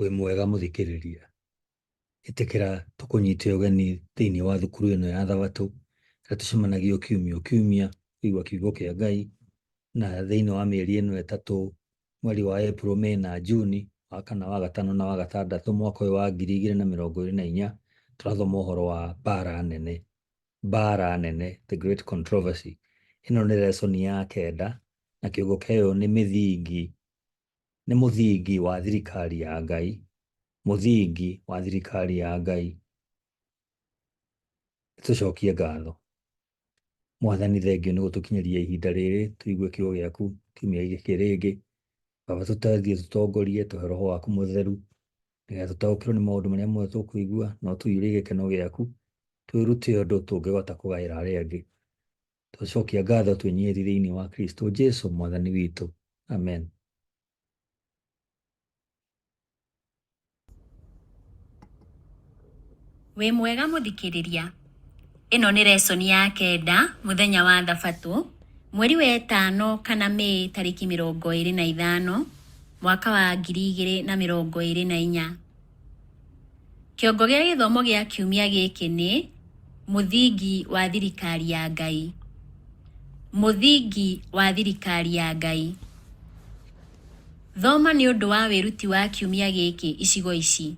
Wĩ mwega mũthikĩrĩria. Ĩtĩkĩra tũkũnyite ũgeni thĩinĩ wa thukuru ĩno ya Thabatũ ĩrĩa tũcemanagia o kiumia o kiumia kũigua kiugo kĩa Ngai, na thĩinĩ wa mĩeri ĩno ĩtatũ, mweri wa April, May na June, wa kana, wa gatano na wa gatandatũ mwaka ũyũ wa 2024, tũrathoma ũhoro wa mbara nene, mbara nene, the great controversy. Ĩno nĩ lesson ya kenda na kĩongo kĩayo nĩ mĩthingi, nĩ mũthingi wa thirikari ya Ngai, mũthingi wa thirikari ya Ngai. Tũcokie ngatho. Mwathani thengiũ nĩ gũtũkinyĩria ihinda rĩrĩ tũigue kiugo gĩaku kiumia gĩkĩ rĩngĩ. Baba tũteithie, tũtongorie, tũhe roho waku mũtheru nĩgetha tũtaũkĩrwo nĩ maũndũ marĩa mothe tũkũigua na ũtũiyũrie gĩkeno gĩaku, twĩrute ũndũ tũngĩhota kũgaĩra arĩa angĩ. Twacokia ngatho twĩnyihĩtie thĩinĩ wa Kristo Jesu mwathani witũ. Amen. Wĩ mwega mũthikĩrĩria. Ĩno nĩ lesson ya kenda mũthenya wa thabatũ, mweri wa ĩtano kana May tarĩki 25 mwaka wa 2024. Kĩongo gĩa gĩthomo gĩa kiumia gĩkĩ nĩ Mũthingi wa Thirikari ya Ngai. Mũthingi wa Thirikari ya Ngai. Thoma nĩ ũndũ wa wĩruti wa kiumia gĩkĩ icigo ici.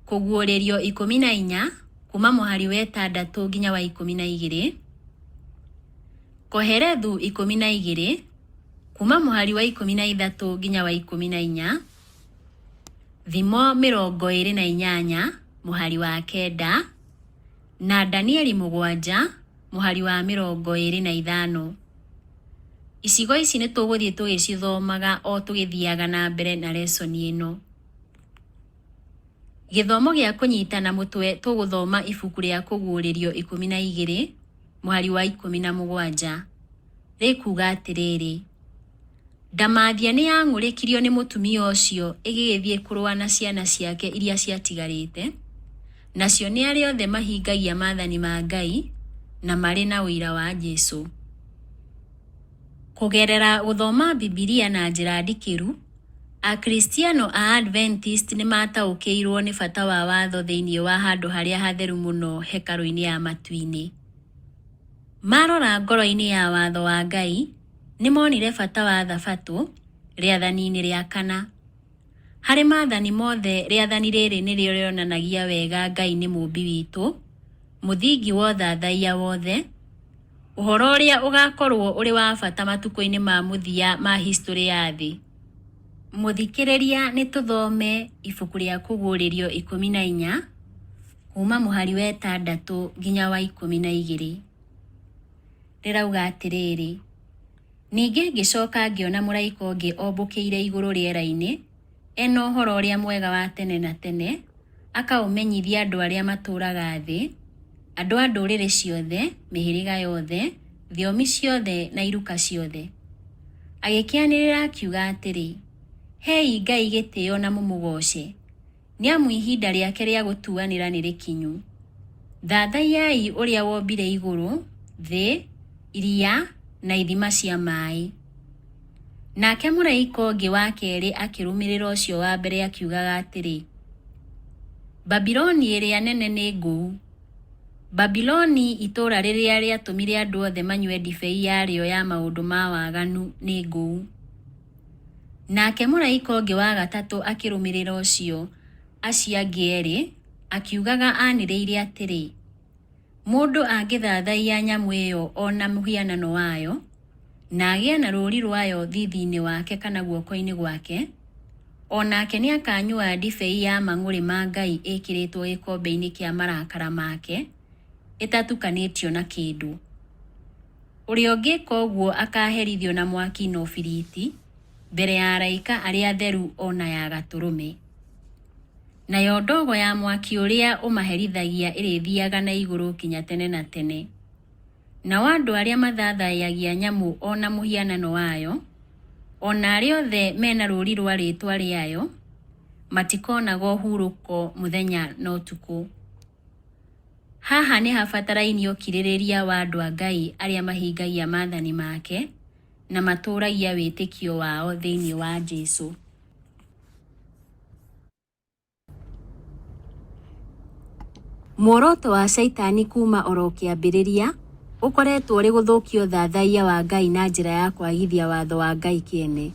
Kũguũrĩrio 14 kuuma mũhari wa ĩtandatũ nginya wa 12, Kohelethu 12 kuuma mũhari wa 13 nginya wa 14, Thimo 28 mũhari wa kenda, na Danieli 7 mũhari wa 25. Icigo ici nĩ tũgũthiĩ tũgĩcithomaga o tũgĩthiaga na mbere na lesson ĩno. Gĩthomo gĩa kũnyitana mũtwe tũgũthoma ibuku rĩa Kũguũrĩrio 12 mũhari wa 17. Rĩkuuga atĩrĩrĩ, Ndamathia nĩ yang'ũrĩkirio nĩ mũtumia ũcio ĩgĩgĩthiĩ kũrũa na ciana ciake iria ciatigarĩte, nacio nĩ arĩa othe mahingagia maathani ma Ngai na marĩ na ũira wa Jesu. Kũgerera gũthoma Bibilia na njĩra ndikĩru, Akristiano a Adventist nĩ maataũkĩirũo nĩ bata wa watho thĩinĩ wa Handũ Harĩa Hatheru Mũno hekarũ-inĩ ya matu-inĩ. Marora ngoro-inĩ ya watho wa Ngai, nĩ monire bata wa Thabatũ, rĩathani-inĩ rĩa kana. Harĩ maathani mothe rĩathani rĩrĩ nĩrĩo rĩonanagia wega Ngai nĩ Mũũmbi witũ, mũthingi wa ũthathaiya wothe, ũhoro ũrĩa ũgakorũo ũrĩ wa bata matukũ-inĩ ma mũthia ma historĩ ya thĩ. Mũthikĩrĩria nĩ tũthome ibuku rĩa Kũguũrĩrio 14 kuuma mũhari wa ĩtandatũ nginya wa 12. Rĩrauga atĩrĩrĩ, Ningĩ ngĩcoka ngĩona mũraika ũngĩ ombũkĩire igũrũ rĩera-inĩ, e na ũhoro-ũrĩa-mwega wa tene na tene, akaũmenyithia andũ arĩa matũũraga thĩ, andũ a ndũrĩrĩ ciothe, mĩhĩrĩga yothe, thiomi ciothe na iruka ciothe. Agĩkĩanĩrĩra akiuga atĩrĩ, Hei Ngai gĩtĩo na mũmũgooce, Nĩ amu ihinda rĩake rĩa gũtuanĩra nĩ rĩkinyu. Thathaiyai ũrĩa wombire igũrũ, thĩ, iria, na ithima cia maĩ. Nake mũraika ũngĩ wa kerĩ akĩrũmĩrĩra ũcio wa mbere akiugaga atĩrĩ, Babuloni ĩrĩa nene nĩ ngũu! Babuloni itũũra rĩrĩa rĩatũmire andũ othe manyue ndibei yarĩo ya maũndũ ma waganu nĩ ngũu! Nake mũraika ũngĩ wa gatatũ akĩrũmĩrĩra ũcio acio angĩ erĩ, akiugaga anĩrĩire atĩrĩ, Mũndũ angĩthathaiya nyamũ ĩyo o na mũhianano wayo, na agĩe na rũũri rwayo thiithi-inĩ wake kana guoko-inĩ gwake, o nake nĩakanyua ndibei ya mang'ũrĩ ma Ngai ĩkĩrĩtwo gĩkombe-inĩ kĩa marakara make, ĩtatukanĩtio na kĩndũ. Ũrĩa ũngĩka ũguo akaaherithio na mwaki na ũbiriti mbere ya araika arĩa atheru o na ya Gatũrũme. Nayo ndogo ya mwaki ũrĩa ũmaherithagia ĩrĩthiaga na igũrũ nginya tene na tene. Nao andũ arĩa mathathayagia nyamũ o na mũhianano wayo, o na arĩa othe me na rũũri rwa rĩĩtwa rĩayo, matikonaga ũhurũko mũthenya na ũtukũ. Haha nĩ habatarainie ũkirĩrĩria wa andũ a Ngai arĩa mahingagia maathani make na matũũragia wĩtĩkio wao thĩinĩ wa Jesu. Muoroto wa Shaitani kuuma oro kĩambĩrĩria ũkoretwo ũrĩ gũthũkia ũthathaiya wa Ngai na njĩra ya kwagithia watho wa Ngai kĩene.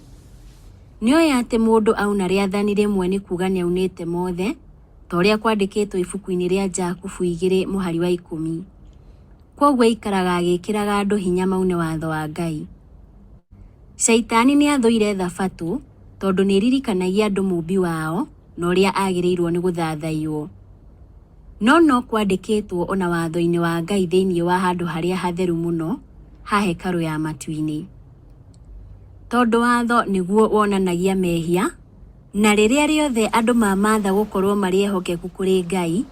Nĩoĩ atĩ mũndũ auna rĩathani rĩmwe nĩ kuuga nĩaunĩte mothe, ta ũrĩa kwandĩkĩtwo ibuku-inĩ rĩa Jakubu 2 mũhari wa 10. Kwoguo aikaraga agĩkĩraga andũ hinya maune watho wa Ngai. Shaitani nĩ athũire Thabatũ tondũ nĩ ĩririkanagia andũ Mũũmbi wao na ũrĩa agĩrĩirwo nĩ gũthathaiyo. No no kwandĩkĩtwo o na watho-inĩ wa Ngai thĩinĩ wa handũ harĩa hatheru mũno ha hekarũ ya matu-inĩ. Tondũ watho nĩguo wonanagia mehia, na rĩrĩa rĩothe andũ mamatha gũkorwo marĩ ehokeku kũrĩ Ngai,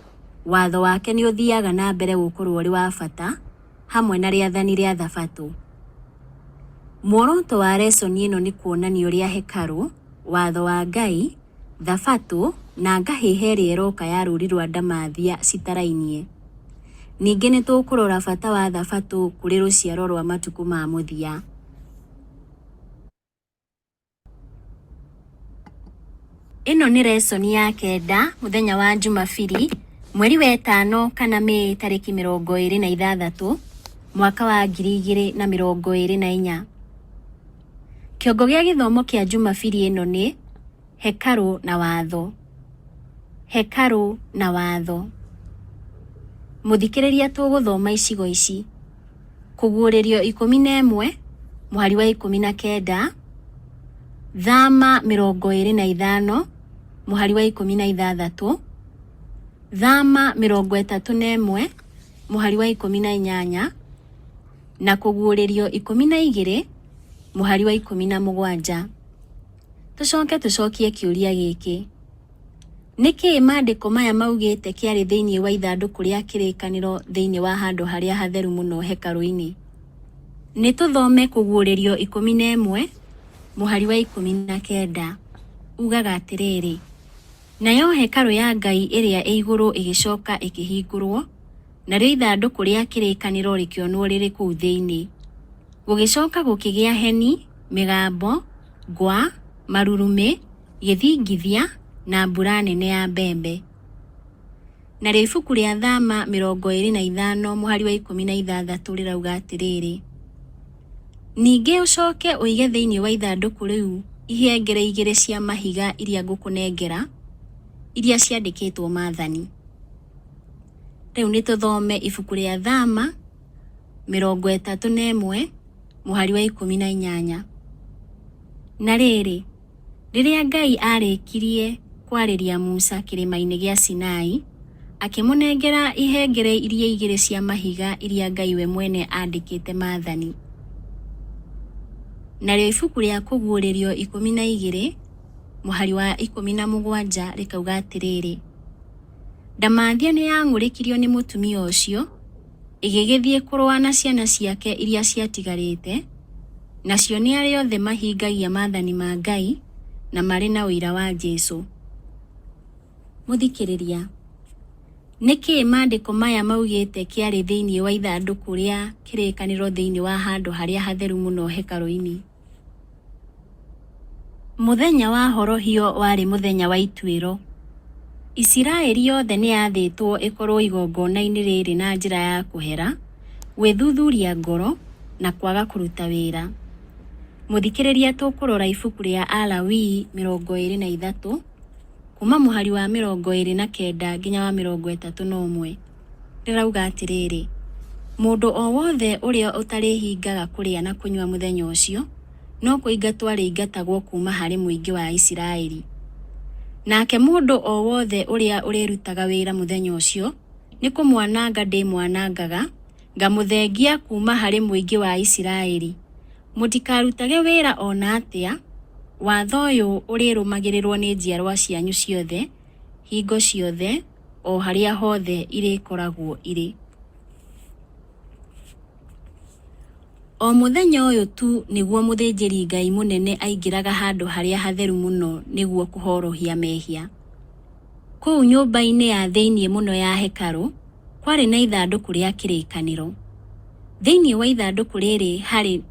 watho wake nĩ ũthiaga na mbere gũkorwo ũrĩ wa bata, hamwe na rĩathani rĩa Thabatũ. Muoroto wa lesson ĩno nĩ kuonania ũrĩa hekarũ, watho wa Ngai, Thabatũ, na ngahĩha ĩrĩa ĩroka ya rũri rwa ndamathia citarainie. Ningĩ nĩ tũkũrora bata wa Thabatũ kũrĩ rũciaro rwa matukũ ma mũthia. Ĩno nĩ lesson ya kenda mũthenya wa Njumabiri mweri wa ĩtano kana Mĩĩ tarĩki 26 mwaka wa 2024. Kĩongo gĩa gĩthomo kĩa Njumabiri ĩno nĩ Hekarũ na Watho. Hekarũ na Watho. Mũthikĩrĩria tũgũthoma icigo ici: Kũguũrĩrio 11 mũhari wa 19, Thama 25 mũhari wa 16, Thama 31 mũhari wa 18, na Kũguũrĩrio 12 mũhari wa 17. Tũcoke tũcokie kĩũria gĩkĩ: Nĩ kĩĩ maandĩko maya maugĩte kĩarĩ thĩinĩ wa ithandũkũ rĩa kĩrĩkanĩro thĩinĩ wa handũ harĩa hatheru mũno hekarũ-inĩ? Nĩ tũthome Kũguũrĩrio 11 mũhari wa 19. Ugaga atĩrĩrĩ, Nayo hekarũ ya Ngai ĩrĩa ĩ igũrũ ĩgĩcoka ĩkĩhingũrũo, narĩo ithandũkũ rĩa kĩrĩkanĩro rĩkĩonwo rĩrĩ kũu thĩinĩ. Gũgĩcoka gũkĩgĩa heni, mĩgambo, ngwa, marurumĩ, gĩthingithia, na mbura nene ya mbembe. Narĩo ibuku rĩa Thama 25 mũhari wa 16 rĩrauga atĩrĩrĩ, Ningĩ ũcoke ũige thĩinĩ wa ithandũkũ rĩu ihengere igĩrĩ cia mahiga iria ngũkũnengera, iria ciandĩkĩtwo maathani. Rĩu nĩ tũthome ibuku rĩa Thama 31 mũhari wa 18. Na rĩrĩ, rĩrĩa Ngai aarĩkirie kwarĩria Musa kĩrĩma-inĩ gĩa Sinai, akĩmũnengera ihengere iria igĩrĩ cia mahiga iria Ngai we mwene aandĩkĩte maathani. Narĩo ibuku rĩa Kũguũrĩrio 12 mũhari wa 17 rĩkauga atĩrĩrĩ, Ndamathia nĩ yang'ũrĩkirio nĩ mũtumia ũcio, ĩgĩgĩthiĩ kũrũa na ciana ciake iria ciatigarĩte, nacio nĩ arĩa othe mahingagia maathani ma Ngai na marĩ na ũira wa Jesu. Mũthikĩrĩria, nĩ kĩĩ maandĩko maya maugĩte kĩarĩ thĩinĩ wa ithandũkũ rĩa kĩrĩkanĩro thĩinĩ wa handũ harĩa hatheru mũno hekarũ-inĩ? Mũthenya wa Horohio warĩ mũthenya wa ituĩro. Isiraeli yothe nĩ yathĩtwo ĩkorũo igongona-inĩ rĩrĩ na njĩra ya kũhera, gwĩthuthuria ngoro, na kwaga kũruta wĩra. Mũthikĩrĩria tũkũrora ibuku rĩa Alawii 23 kuuma mũhari wa 29 nginya wa 31. Rĩrauga atĩrĩrĩ, Mũndũ o wothe ũrĩa ũtarĩhingaga kũrĩa na kũnyua mũthenya ũcio, no kũingatwo arĩingatagwo kuuma harĩ mũingĩ wa Isiraeli. Nake mũndũ o wothe ũrĩa ũrĩrutaga wĩra mũthenya ũcio, nĩ kũmwananga ndĩmwanangaga, ngamũthengia kuuma harĩ mũingĩ wa Isiraeli. Mũtikarutage wĩra o na atĩa, watho ũyũ ũrĩrũmagĩrĩrũo nĩ njiarũa cianyu ciothe hingo ciothe o harĩa hothe irĩkoragwo irĩ. O mũthenya ũyũ tu nĩguo mũthĩnjĩri-Ngai mũnene aingĩraga handũ harĩa hatheru mũno nĩguo kũhorohia mehia. Kũu nyũmba-inĩ ya thĩinĩ mũno ya hekarũ, kwarĩ na ithandũkũ rĩa kĩrĩkanĩro. Thĩinĩ wa ithandũkũ rĩrĩ harĩ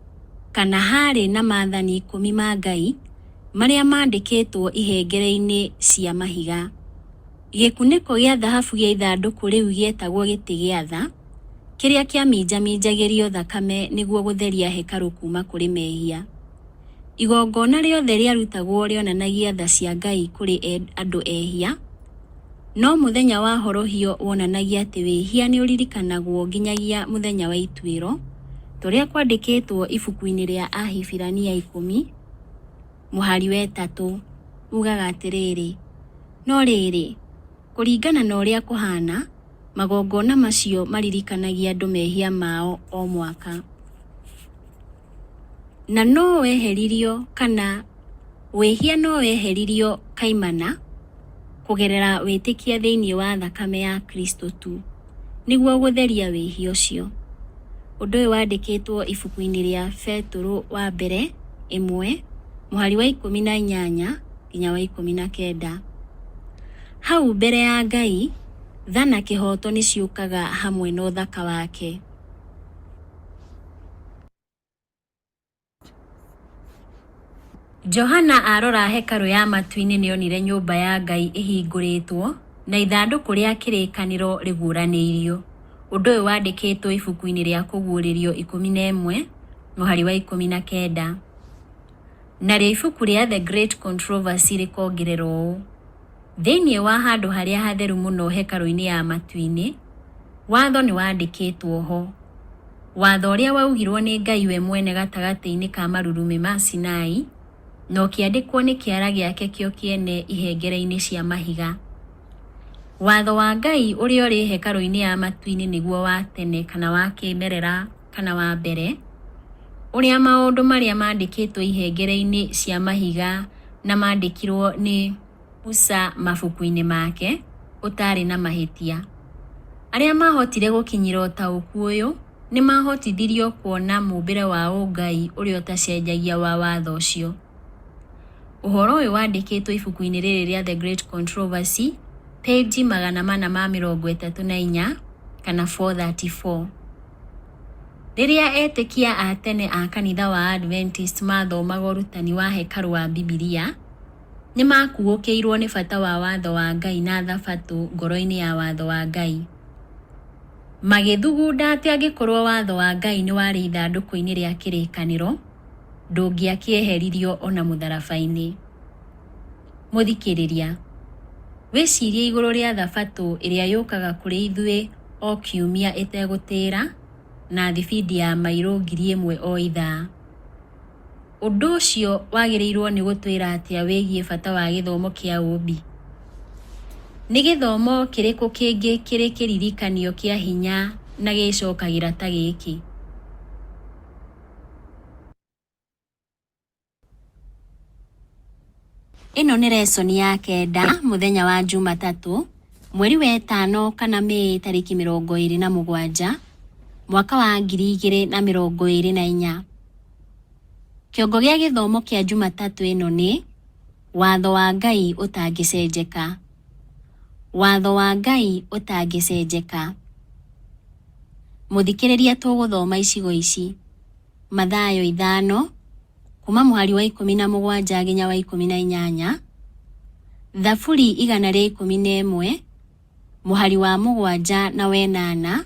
kana haarĩ na maathani ikũmi ma Ngai marĩa maandĩkĩtwo ihengere-inĩ cia mahiga. Gĩkunĩko gĩa thahabu gĩa ithandũkũ rĩu gĩetagwo gĩtĩ gĩa tha, kĩrĩa kĩaminjaminjagĩrio thakame nĩguo gũtheria hekarũ kuuma kũrĩ mehia. Igongona rĩothe rĩarutagwo rĩonanagia tha cia Ngai kũrĩ andũ ehia, no mũthenya wa horohio wonanagia atĩ wĩhia nĩ ũririkanagwo nginyagia mũthenya wa ituĩro, ta ũrĩa kwandĩkĩtwo ibuku-inĩ rĩa Ahibirania 10 mũhari wa 3 ugaga atĩrĩrĩ, no rĩrĩ, kũringana na ũrĩa kũhaana, magongona macio maririkanagia andũ mehia mao o mwaka. Na no weheririo kana wĩhia no weheririo kaimana kũgerera wĩtĩkia thĩinĩ wa thakame ya Kristo tu nĩguo gũtheria wĩhia ũcio. Ũndũ ũyũ wandĩkĩtwo ibuku-inĩ rĩa Betũrũ wa mbere 1 mũhari wa 18 nginya wa 19. Hau mbere ya Ngai, tha na kĩhooto nĩ ciũkaga hamwe na ũthaka wake. Johana arora hekarũ ya matu-inĩ nĩonire nyũmba ya Ngai ĩhingũrĩtwo na ithandũkũ rĩa kĩrĩkanĩro rĩguũranĩirio. Ũndũ ũyũ wandĩkĩtwo ibuku-inĩ rĩa Kũguũrĩrio 11 mũhari wa 19. Narĩo ibuku rĩa The Great Controversy rĩkongerera ũũ: Thĩinĩ wa handũ harĩa hatheru mũno hekarũ-inĩ ya matu-inĩ, watho nĩ wandĩkĩtwo ho, watho ũrĩa waugirwo nĩ Ngai we mwene gatagatĩ-inĩ ka marurumĩ ma Sinai, na ũkĩandĩkwo nĩ kĩara gĩake kĩo kĩene ihengere-inĩ cia mahiga. Watho wa Ngai ũrĩa ũrĩ hekarũ-inĩ ya matu-inĩ nĩguo wa tene kana wa kĩmerera kana wa mbere, ũrĩa maũndũ marĩa mandĩkĩtwo ihengere-inĩ cia mahiga na mandĩkirwo nĩ Musa mabuku-inĩ make, ũtaarĩ na mahĩtia. Arĩa maahotire gũkinyĩra ũtaũku ũyũ nĩ maahotithirio kuona mũũmbĩre wa ũngai ũrĩa ũtacenjagia wa watho ũcio. Ũhoro ũyũ wandĩkĩtwo ibuku-inĩ rĩrĩ rĩa The Great Controversy, page 434 kana 434. Rĩrĩa etĩkia a tene a kanitha wa Adventist maathomaga ũrutani wa hekarũ wa Bibilia, nĩ makuũkĩirwo nĩ bata wa watho wa Ngai na thabatũ ngoro-inĩ ya watho wa Ngai. Magĩthugunda atĩ angĩkorwo watho wa Ngai nĩ warĩ ithandũkũ-inĩ rĩa kĩrĩkanĩro, ndũngĩakĩeheririo o na mũtharaba-inĩ. Mũthikĩrĩria, wĩcirie igũrũ rĩa thabatũ ĩrĩa yũkaga kũrĩ ithuĩ o kiumia ĩtegũtĩra na thibindi ya mairũ 1000 o ithaa. Ũndũ ũcio wagĩrĩirwo nĩ gũtwĩra atĩa wĩgiĩ bata wa gĩthomo kĩa ũũmbi? Nĩ gĩthomo kĩrĩkũ kĩngĩ kĩrĩ kĩririkanio kĩa hinya na gĩcokagĩra ta gĩkĩ? Ĩno nĩ lesson ya kenda mũthenya wa Jumatatũ, mweri wa ĩtano kana Mĩĩ tarĩki 27, mwaka wa 2024. Kĩongo gĩa gĩthomo kĩa Jumatatũ ĩno nĩ Watho wa Ngai ũtangĩcenjeka. Watho wa Ngai ũtangĩcenjeka. Mũthikĩrĩria tũgũthoma icigo ici: Mathayo 5, kuma mũhari wa 17 nginya wa 18, Thaburi 111, mũhari wa 7 na wa 8,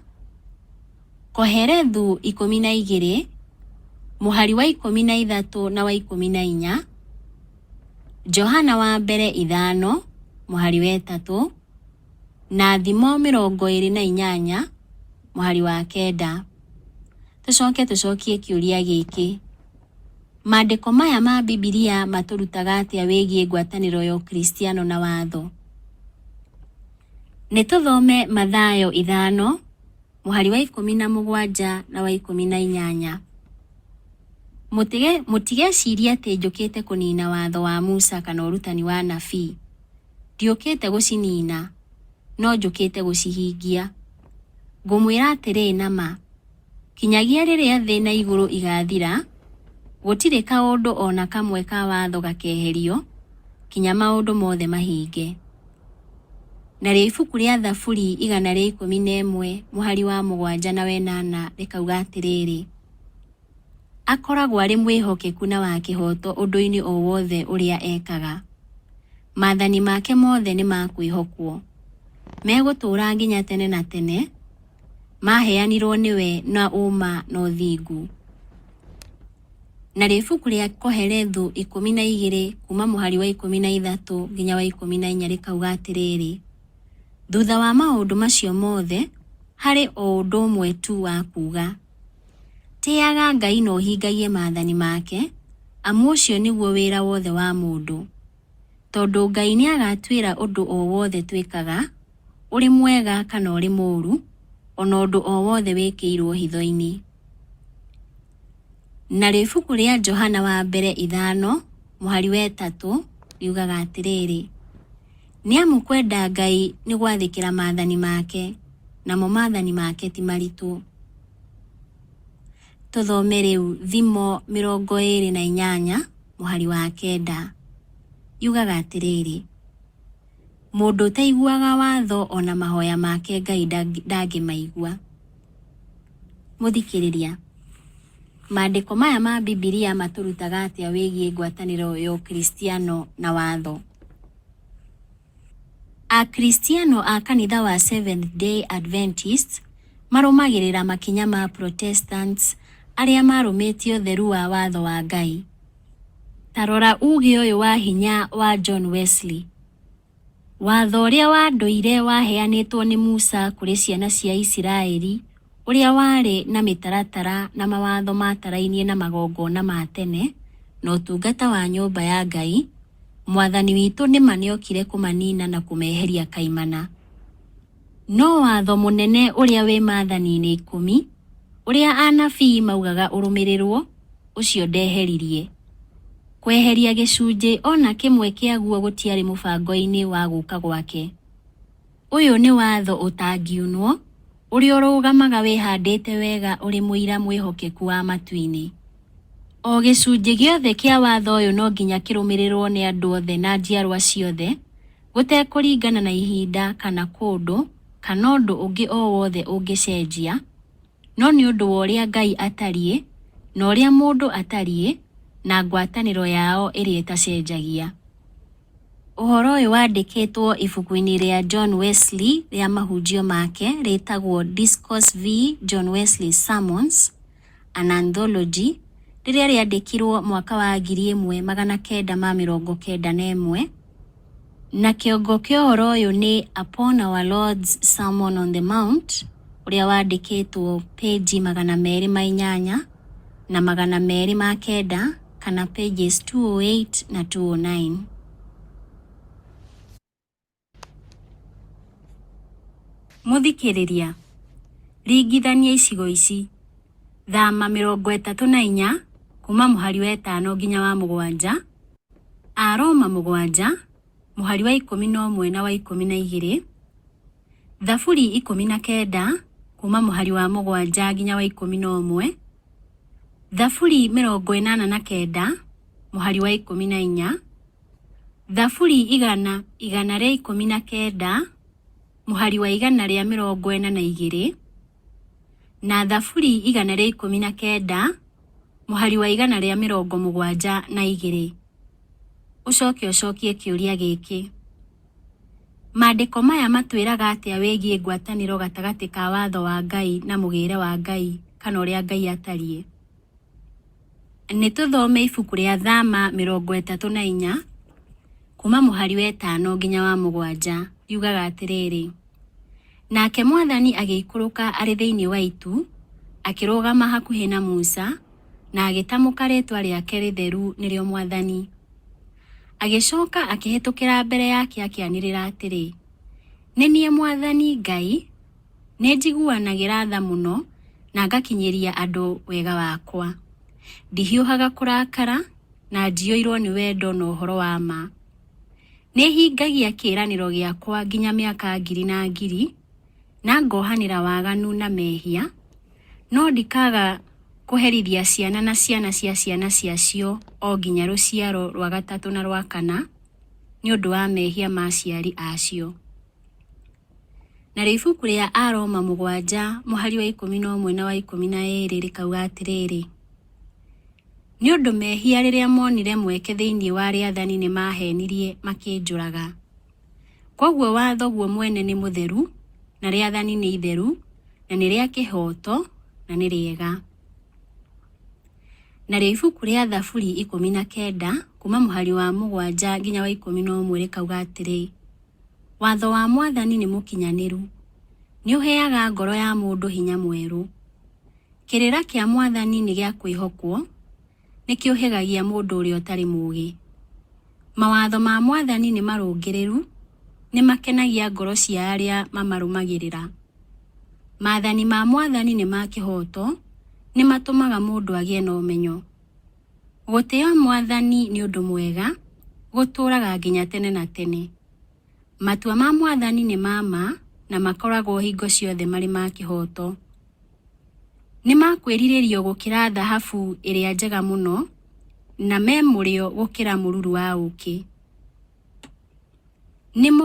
Kohelethu 12, mũhari wa 13 na wa 14, Johana wa mbere 5, mũhari wa 3, na Thimo 28, mũhari wa 9. Tũcoke tũcokie kĩũria gĩkĩ: Maandĩko maya ma Bibilia matũrutaga atĩa wĩgiĩ ngwatanĩro ya Ũkristiano na watho? Nĩ tũthome Mathayo 5, mũhari wa 17 na wa 18. Mũtigecirie atĩ njũkĩte kũniina watho wa Musa kana ũrutani wa anabii. Ndiũkĩte gũciniina, no njũkĩte gũcihingia. Ngũmwĩra atĩrĩ na ma, kinyagia rĩrĩa thĩ na igũrũ igaathira, gũtirĩ kaũndũ o na kamwe ka watho gakeherio, kinya maũndũ mothe mahinge. Narĩo ibuku rĩa Thaburi 111 mũhari wa 7 na wa 8 rĩkauga atĩrĩrĩ, Akoragwo arĩ mwĩhokeku na wa kĩhooto ũndũ-inĩ o wothe ũrĩa ekaga. Maathani make mothe nĩ ma kwĩhokwo. Megũtũũra nginya tene na tene, maaheanirwo nĩwe na ũũma na ũthingu. Narĩo ibuku rĩa Kohelethu 12 kuuma mũhari wa 13 nginya wa 14 rĩkauga atĩrĩrĩ, thutha wa maũndũ macio mothe, harĩ o ũndũ ũmwe tu wa kuuga. Tĩaga Ngai na ũhingagie maathani make, amu ũcio nĩguo wĩra wothe wa mũndũ. Tondũ Ngai nĩagatuĩra ũndũ o wothe twĩkaga, ũrĩ mwega kana ũrĩ mũũru, o na ũndũ o wothe wĩkĩirwo hitho-inĩ. Narĩo ibuku rĩa Johana wa mbere 5 mũhari wa 3 riugaga atĩrĩrĩ, nĩ amu kwenda Ngai nĩ gwathĩkĩra maathani make, namo maathani make ti maritũ. Tũthome rĩu Thimo 28 mũhari wa 9 yugaga atĩrĩrĩ, mũndũ ũtaiguaga watho ona mahoya make Ngai ndangĩmaigua. Mũthikĩrĩria, maandĩko maya ma Bibilia matũrutaga atĩa wĩgiĩ ngwatanĩro ya Ũkristiano na watho? Akristiano a kanitha wa Seventh-day Adventists marũmagĩrĩra makinya ma Protestants arĩa marũmĩtie ũtheru wa watho wa Ngai. Ta rora uuge ũyũ wa hinya wa John Wesley. Watho ũrĩa wa ndũire waheanĩtwo nĩ Musa kũrĩ ciana cia Isiraeli, ũrĩa warĩ na mĩtaratara na mawatho matarainie na magongona ma tene na ũtungata wa nyũmba ya Ngai, Mwathani witũ nĩma nĩokire kũmanina na kũmeheria kaimana. No watho mũnene ũrĩa wĩ maathani-inĩ 10, ũrĩa anabii maugaga ũrũmĩrĩrwo, ũcio ndeheririe. Kweheria gĩcunjĩ o na kĩmwe kĩaguo gũtiarĩ mũbango-inĩ wa gũka gwake. Ũyũ nĩ watho ũtangiunwo, ũrĩa ũrũgamaga wĩhandĩte wega ũrĩ mũira mwĩhokeku wa matu-inĩ. O gĩcunjĩ gĩothe kĩa watho ũyũ no nginya kĩrũmĩrĩrwo nĩ andũ othe na njiarwa ciothe, gũtekũringana na ihinda kana kũndũ kana ũndũ ũngĩ o wothe ũngĩcenjia, no nĩ ũndũ wa ũrĩa Ngai atariĩ na ũrĩa mũndũ atariĩ na ngwatanĩro yao ĩrĩa ĩtacenjagia. Ũhoro ũyũ wandĩkĩtwo ibuku-inĩ rĩa John Wesley rĩa mahunjio make rĩtagwo Discourse v. John Wesley's Sermons, An Anthology, rĩrĩa rĩandĩkirwo mwaka wa 1991, na kĩongo kĩa ũhoro ũyũ nĩ Upon Our Lord's Sermon on the Mount, ũrĩa wandĩkĩtwo pĩnji 208 na 209 kana pages 208 na 209. Mũthikĩrĩria, ringithania icigo ici: Thama 34 kuuma mũhari wa 5 nginya wa 7, Aroma 7 mũhari wa 11 na wa 12, Thaburi 19 kuuma mũhari wa 7 nginya wa 11, Thaburi 89 mũhari wa 14, Thaburi 119 mũhari wa 142, na Thaburi 119 mũhari wa 172. Ũcoke ũcokie kĩũria gĩkĩ. Maandĩko maya matwĩraga atĩa wĩgiĩ ngwatanĩro gatagatĩ ka watho wa Ngai na mũgĩre wa Ngai kana ũrĩa Ngai atariĩ? Nĩ tũthome ibuku rĩa Thama 34 kuuma mũhari wa 5 nginya wa 7 riugaga atĩrĩrĩ, nake Mwathani agĩikũrũka arĩ thĩinĩ wa itu, akĩrũgama hakuhĩ na Musa, na agĩtamũka rĩĩtwa rĩake rĩtheru nĩrĩo Mwathani. Agĩcoka akĩhĩtũkĩra mbere yake akĩanĩrĩra atĩrĩ, nĩ niĩ Mwathani Ngai, nĩ njiguanagĩra tha mũno na ngakinyĩria andũ wega wakwa. Ndihiũhaga kũrakara na njiyũirwo nĩ wendo na ũhoro wa ma. Nĩ hingagia kĩĩranĩro gĩakwa nginya mĩaka ngiri na ngiri, na ngohanĩra waganu na mehia, no ndikaga kũherithia ciana na ciana cia ciana ciacio o nginya rũciaro rwa gatatũ na rwa kana, nĩ ũndũ wa mehia ma aciari acio. Narĩo ibuku rĩa Aroma 7 mũhari wa 11 na wa 12 rĩkauga atĩrĩrĩ, nĩ ũndũ mehia rĩrĩa monire mweke thĩinĩ wa rĩathani nĩ maheenirie makĩnjũraga. Kwoguo watho guo mwene nĩ mũtheru, na rĩathani nĩ itheru, na nĩ rĩa kĩhooto, na nĩ rĩega. Narĩo ibuku rĩa Thaburi 19 kuuma mũhari wa 7 nginya wa 11 rĩkauga atĩrĩ, Watho wa Mwathani nĩ mũkinyanĩru, nĩ ũheaga ngoro ya mũndũ hinya mwerũ. Kĩrĩra kĩa Mwathani nĩ gĩa kwĩhokwo, nĩkĩũhĩgagia mũndũ ũrĩa ũtarĩ mũũgĩ. Mawatho ma Mwathani nĩ marũngĩrĩru, nĩmakenagia ngoro cia arĩa mamarũmagĩrĩra. Maathani ma Mwathani nĩ ma kĩhooto, nĩmatũmaga mũndũ agĩe na ũmenyo. Gũtĩĩa Mwathani nĩ ũndũ mwega, gũtũũraga nginya tene na tene. Matua ma Mwathani nĩ ma ma na makoragwo hingo ciothe marĩ ma kĩhooto. Nĩ ma kwĩrirĩrio gũkĩra thahabu ĩrĩa njega mũno, na me mũrĩo gũkĩra mũruru wa ũũkĩ. Nĩmo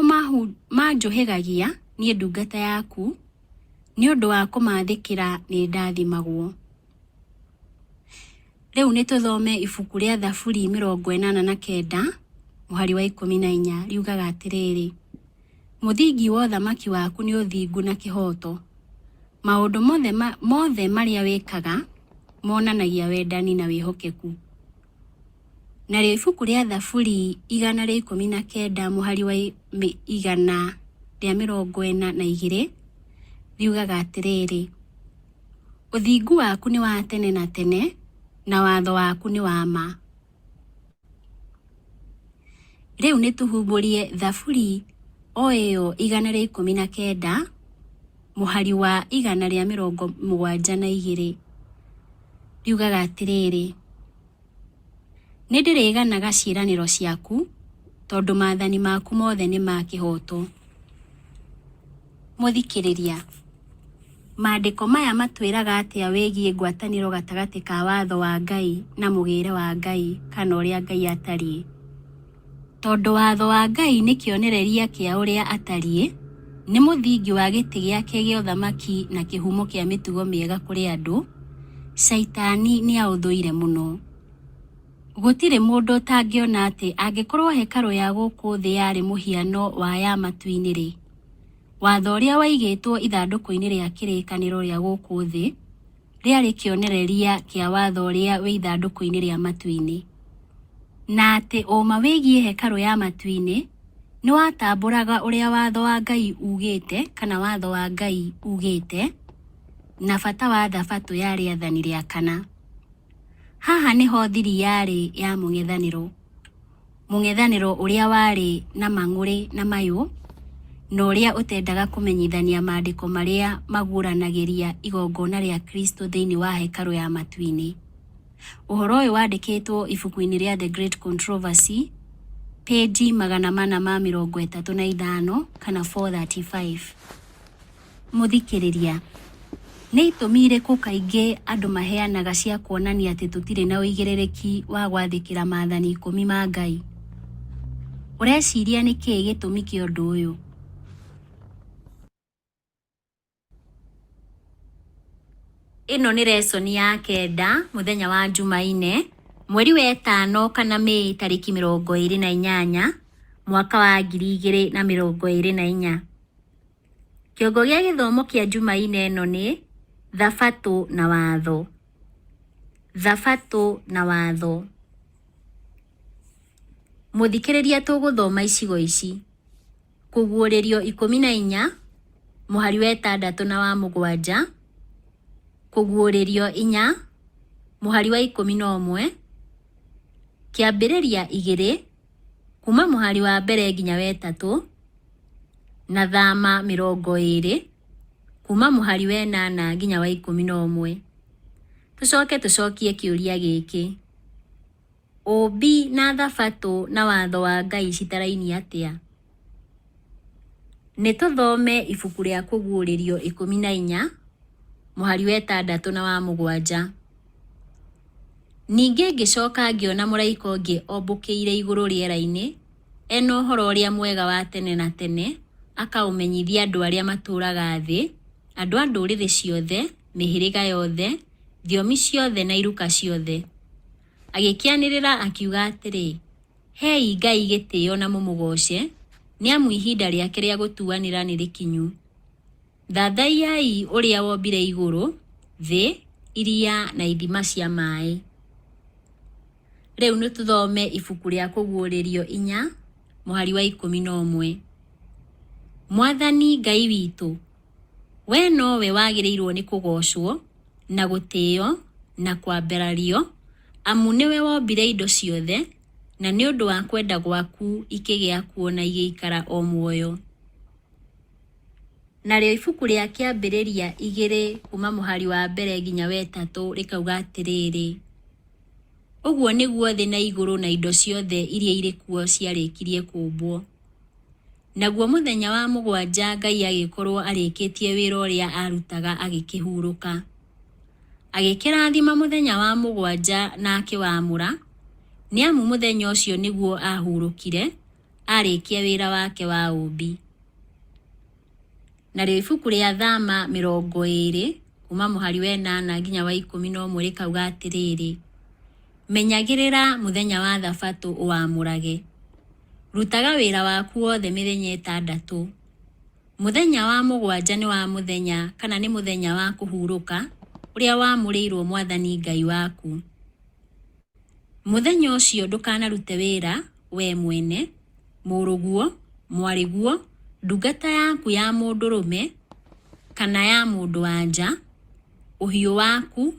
manjũhĩgagia niĩ ndungata yaku, nĩ ũndũ wa kũmathĩkĩra nĩ ndathimagwo. Rĩu nĩ tũthome ibuku rĩa Thaburi 89 mũhari wa 14 riugaga atĩrĩrĩ, Mũthingi wa ũthamaki waku nĩ ũthingu na kĩhooto. Maũndũ mothe, mothe marĩa wĩkaga monanagia wendani na wĩhokeku. Narĩo ibuku rĩa Thaburi 119 mũhari wa 142 riugaga atĩrĩrĩ, Ũthingu waku nĩ wa tene na tene, na watho waku nĩ wa ma. Rĩu nĩ tũhumbũrie Thaburi o ĩyo 119 mũhari wa 172 riugaga atĩrĩrĩ, Nĩ ndĩrĩganaga ciĩranĩro ciaku, tondũ maathani maku mothe nĩ ma kĩhooto. Mũthikĩrĩria, maandĩko maya matwĩraga atĩa wĩgiĩ ngwatanĩro gatagatĩ ka watho wa Ngai na mũgĩre wa Ngai kana ũrĩa Ngai atariĩ? Tondũ watho wa Ngai nĩ kĩonereria kĩa ũrĩa atariĩ, nĩ mũthingi wa gĩtĩ gĩake gĩa ũthamaki na kĩhumo kĩa mĩtugo mĩega kũrĩ andũ, Shaitani nĩ aũthũire mũno. Gũtirĩ mũndũ ũtangĩona atĩ angĩkorũo hekarũ ya gũkũ thĩ yarĩ mũhiano wa ya matu-inĩ-rĩ, watho ũrĩa waigĩtwo ithandũkũ-inĩ rĩa kĩrĩkanĩro rĩa gũkũ thĩ rĩarĩ kĩonereria kĩa watho ũrĩa wĩ ithandũkũ-inĩ rĩa matu-inĩ, na atĩ ũũma wĩgiĩ hekarũ ya matu-inĩ nĩ watambũraga ũrĩa watho wa Ngai ugĩte kana watho wa Ngai ugĩte, na bata wa thabatũ ya rĩathani rĩa kana. Haha nĩho thiri yarĩ ya mũng'ethanĩro. Mũng'ethanĩro ũrĩa warĩ na mang'ũrĩ na mayũ, na ũrĩa ũtendaga kũmenyithania maandĩko marĩa maguũranagĩria igongona rĩa Kristo thĩinĩ wa hekarũ ya matu-inĩ. Ũhoro ũyũ wandĩkĩtwo ibuku-inĩ rĩa The Great Controversy, pĩnji 435 kana 435. Mũthikĩrĩria, nĩ itũmi irĩkũ kaingĩ andũ maheanaga cia kuonania atĩ tũtirĩ na ũigĩrĩrĩki wa gwathĩkĩra maathani ikũmi ma Ngai? Ũreciria nĩ kĩĩ gĩtũmi kĩa ũndũ ũyũ? Ĩno nĩ resoni ya kenda mũthenya wa Njumaine, mweri wa ĩtano kana Mĩĩ tarĩki 28, mwaka wa 2024. Kĩongo gĩa gĩthomo kĩa Njumaine ĩno nĩ, Thabatũ na Watho. Thabatũ na Watho. Mũthikĩrĩria tũgũthoma icigo ici: Kũguũrĩrio 14, mũhari wa 6 na wa 7, Kũguũrĩrio 4, mũhari wa 11, Kĩambĩrĩria 2, kuuma mũhari wa mbere nginya wa 3, na Thama 20, kuuma mũhari wa 8 nginya wa 11. Tũcoke tũcokie kĩũria gĩkĩ, Ũũmbi na Thabatũ na watho wa Ngai citarainie atĩa? Nĩ tũthome ibuku rĩa Kũguũrĩrio 14, mũhari wa 6 na wa 7. Ningĩ ngĩcoka ngĩona mũraika ũngĩ ombũkĩire igũrũ rĩera-inĩ, e na ũhoro ũrĩa mwega wa tene na tene, akaũmenyithia andũ arĩa matũũraga thĩ, andũ a ndũrĩrĩ ciothe, mĩhĩrĩga yothe, thiomi ciothe na iruka ciothe. Agĩkĩanĩrĩra akiuga atĩrĩ, Hei Ngai gĩtĩo na mũmũgooce, Nĩ amu ihinda rĩake rĩa gũtuanĩra nĩ rĩkinyu. Thathaiyai ũrĩa wombire igũrũ, thĩ, iria na ithima cia maĩ. Rĩu nĩ tũthome ibuku rĩa Kũguũrĩrio 4, mũhari wa 11. Mwathani Ngai witũ, wee nowe wagĩrĩirwo nĩ kũgoocwo, na gũtĩo, na kwambarario, amu nĩwe wombire indo ciothe, na nĩ ũndũ wa kwenda gwaku ikĩgĩa kuo na igĩikara o muoyo. Narĩo ibuku rĩa Kĩambĩrĩria 2 kuuma mũhari wa mbere nginya wa ĩtatũ rĩkauga atĩrĩrĩ, Ũguo nĩguo thĩ na igũrũ na indo ciothe iria irĩ kuo ciarĩkirie kũũmbwo. Naguo mũthenya wa mũgwanja Ngai agĩkorũo arĩkĩtie wĩra ũrĩa aarutaga agĩkĩhurũka. Agĩkĩrathima mũthenya wa mũgwanja na akĩwamũra, nĩ amu mũthenya ũcio nĩguo aahurũkire arĩkia wĩra wake wa ũũmbi. Narĩo ibuku rĩa Thama 20 kuuma mũhari wa 8 nginya wa 11 rĩkauga atĩrĩrĩ, Menyagĩrĩra mũthenya wa thabatũ ũwamũrage. Rutaga wĩra waku wothe mĩthenya 6. Mũthenya wa mũgwanja nĩ wa mũthenya kana nĩ mũthenya wa kũhurũka ũrĩa wamũrĩirwo Mwathani Ngai waku. Mũthenya ũcio ndũkanarute wĩra wee mwene, mũrũguo, mwarĩguo, ndungata yaku ya mũndũrũme kana ya mũndũ-wa-nja, ũhiũ waku,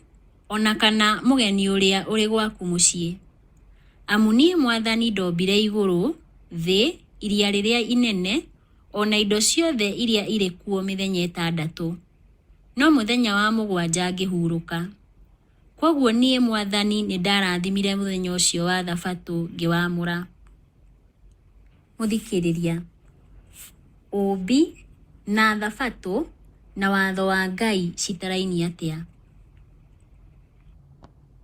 o na kana mũgeni ũrĩa ũrĩ gwaku mũciĩ. Amu niĩ Mwathani ndombire igũrũ, thĩ, iria rĩrĩa inene, o na indo ciothe iria irĩ kuo mĩthenya 6, no mũthenya wa mũgwanja ngĩhurũka. Kwoguo niĩ Mwathani nĩndarathimire mũthenya ũcio wa Thabatũ ngĩwamũra. Mũthikĩrĩria, ũũmbi na Thabatũ na watho wa Ngai citarainie atĩa?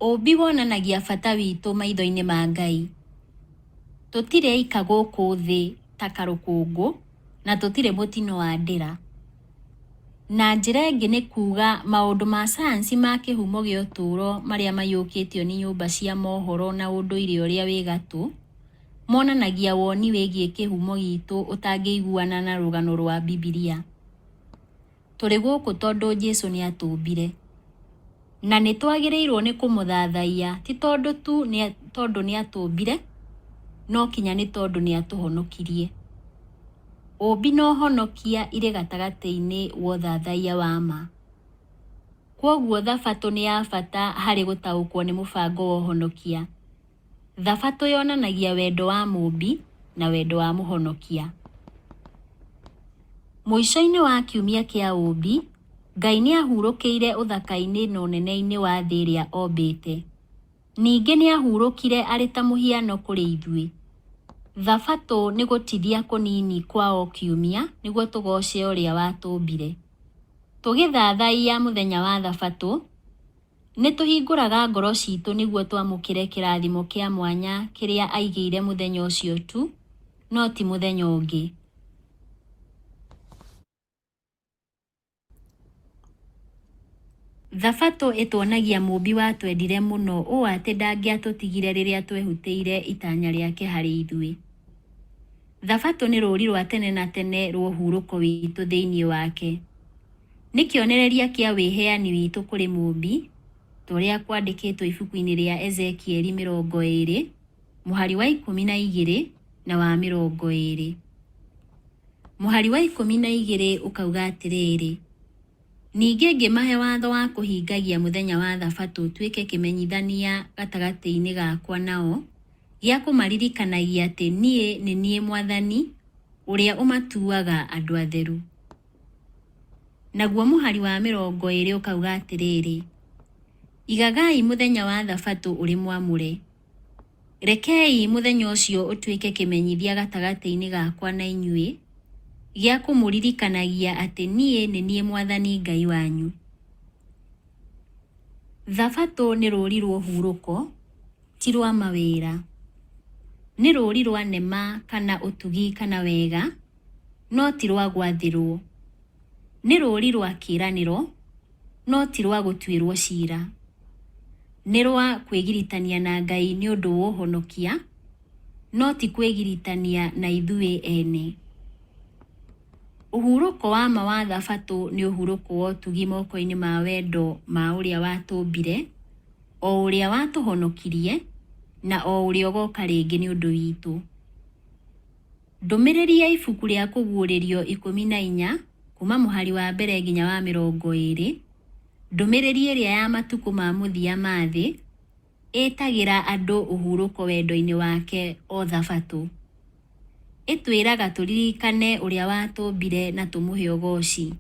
Ũũmbi wonanagia bata witũ maitho-inĩ ma Ngai. Tũtirĩ aika gũkũ thĩ ta karũkũngũ na tũtirĩ mũtino wa ndĩra. Na njĩra ĩngĩ nĩ kuuga maũndũ ma sayansi ma kĩhumo gĩa ũtũũro marĩa maiyũkĩtio nĩ nyũmba cia mohoro na ũndũire ũrĩa wĩ gatũ, monanagia woni wĩgiĩ kĩhumo gitũ ũtangĩiguana na rũgano rwa Bibilia. Tũrĩ gũkũ tondũ Jesu nĩ atũmbire. Na nĩ twagĩrĩirũo nĩ kũmũthathaiya ti tondũ tu tondũ nĩ atũmbire, no kinya nĩ tondũ nĩ atũhonokirie. Ũũmbi na ũhonokia irĩ gatagatĩ-inĩ wa ũthathaiya wa ma. Kwoguo Thabatũ nĩ ya bata harĩ gũtaũkwo nĩ mũbango wa ũhonokia. Thabatũ yonanagia wendo wa Mũũmbi na wendo wa Mũhonokia. Mũico-inĩ wa kiumia kĩa ũũmbi, Ngai nĩ aahurũkĩire ũthaka-inĩ na ũnene-inĩ wa thĩ ĩrĩa ombĩte. Ningĩ nĩ aahurũkire arĩ ta mũhiano kũrĩ ithuĩ. Thabatũ nĩ gũtithia kũnini kwa o kiumia nĩguo tũgooce ũrĩa watũmbire. Tũgĩthathaiya mũthenya wa Thabatũ, nĩ tũhingũraga ngoro citũ nĩguo twamũkĩre kĩrathimo kĩa mwanya kĩrĩa aigĩire mũthenya ũcio tu, no ti mũthenya ũngĩ. Thabatũ ĩtuonagia Mũũmbi watwendire mũno ũũ atĩ ndangĩatũtigire rĩrĩa twehutĩire itanya rĩake harĩ ithuĩ. Thabatũ nĩ rũũri rwa tene na tene rwa ũhurũko witũ thĩinĩ wake. Nĩ kĩonereria kĩa wĩheani witũ kũrĩ Mũũmbi, ta ũrĩa kwandĩkĩtwo ibuku-inĩ rĩa Ezekieli 20, mũhari wa 12 na wa 20. Mũhari wa 12 ũkauga atĩrĩrĩ, Ningĩ ngĩmahe watho wa kũhingagia mũthenya wa Thabatũ ũtuĩke kĩmenyithania gatagatĩ-inĩ gakwa nao, gĩa kũmaririkanagia atĩ niĩ nĩ niĩ Mwathani, ũrĩa ũmatuaga andũ atheru. Naguo mũhari wa 20 ũkauga atĩrĩrĩ, Igagai mũthenya wa Thabatũ ũrĩ mwamũre. Rekei mũthenya ũcio ũtuĩke kĩmenyithia gatagatĩ-inĩ gakwa na inyuĩ, gĩa kũmũririkanagia atĩ niĩ nĩ niĩ Mwathani Ngai wanyu. Thabatũ nĩ rũũri rwa ũhurũko, ti rwa mawĩra. Nĩ rũũri rwa nema kana ũtugi kana wega, no ti rwa gwathĩrwo. Nĩ rũũri rwa kĩĩranĩro, no ti rwa gũtuĩrwo ciira. Nĩ rwa kwĩgiritania na Ngai nĩ ũndũ wa ũhonokia, no ti kwĩgiritania na ithuĩ ene. Ũhurũko wa ma wa Thabatũ nĩ ũhurũko wa ũtugi moko-inĩ ma wendo ma ũrĩa watũmbire, o ũrĩa watũhonokirie, na o ũrĩa ũgoka rĩngĩ nĩ ũndũ witũ. Ndũmĩrĩri ya ibuku rĩa Kũguũrĩrio 14 kuuma mũhari wa mbere nginya wa 20, ndũmĩrĩri ĩrĩa ya matukũ ma mũthia ma thĩ, ĩtagĩra andũ ũhurũko wendo-inĩ wake o Thabatũ. Ĩtwĩraga tũririkane ũrĩa watũmbire na tũmũhe ũgoci.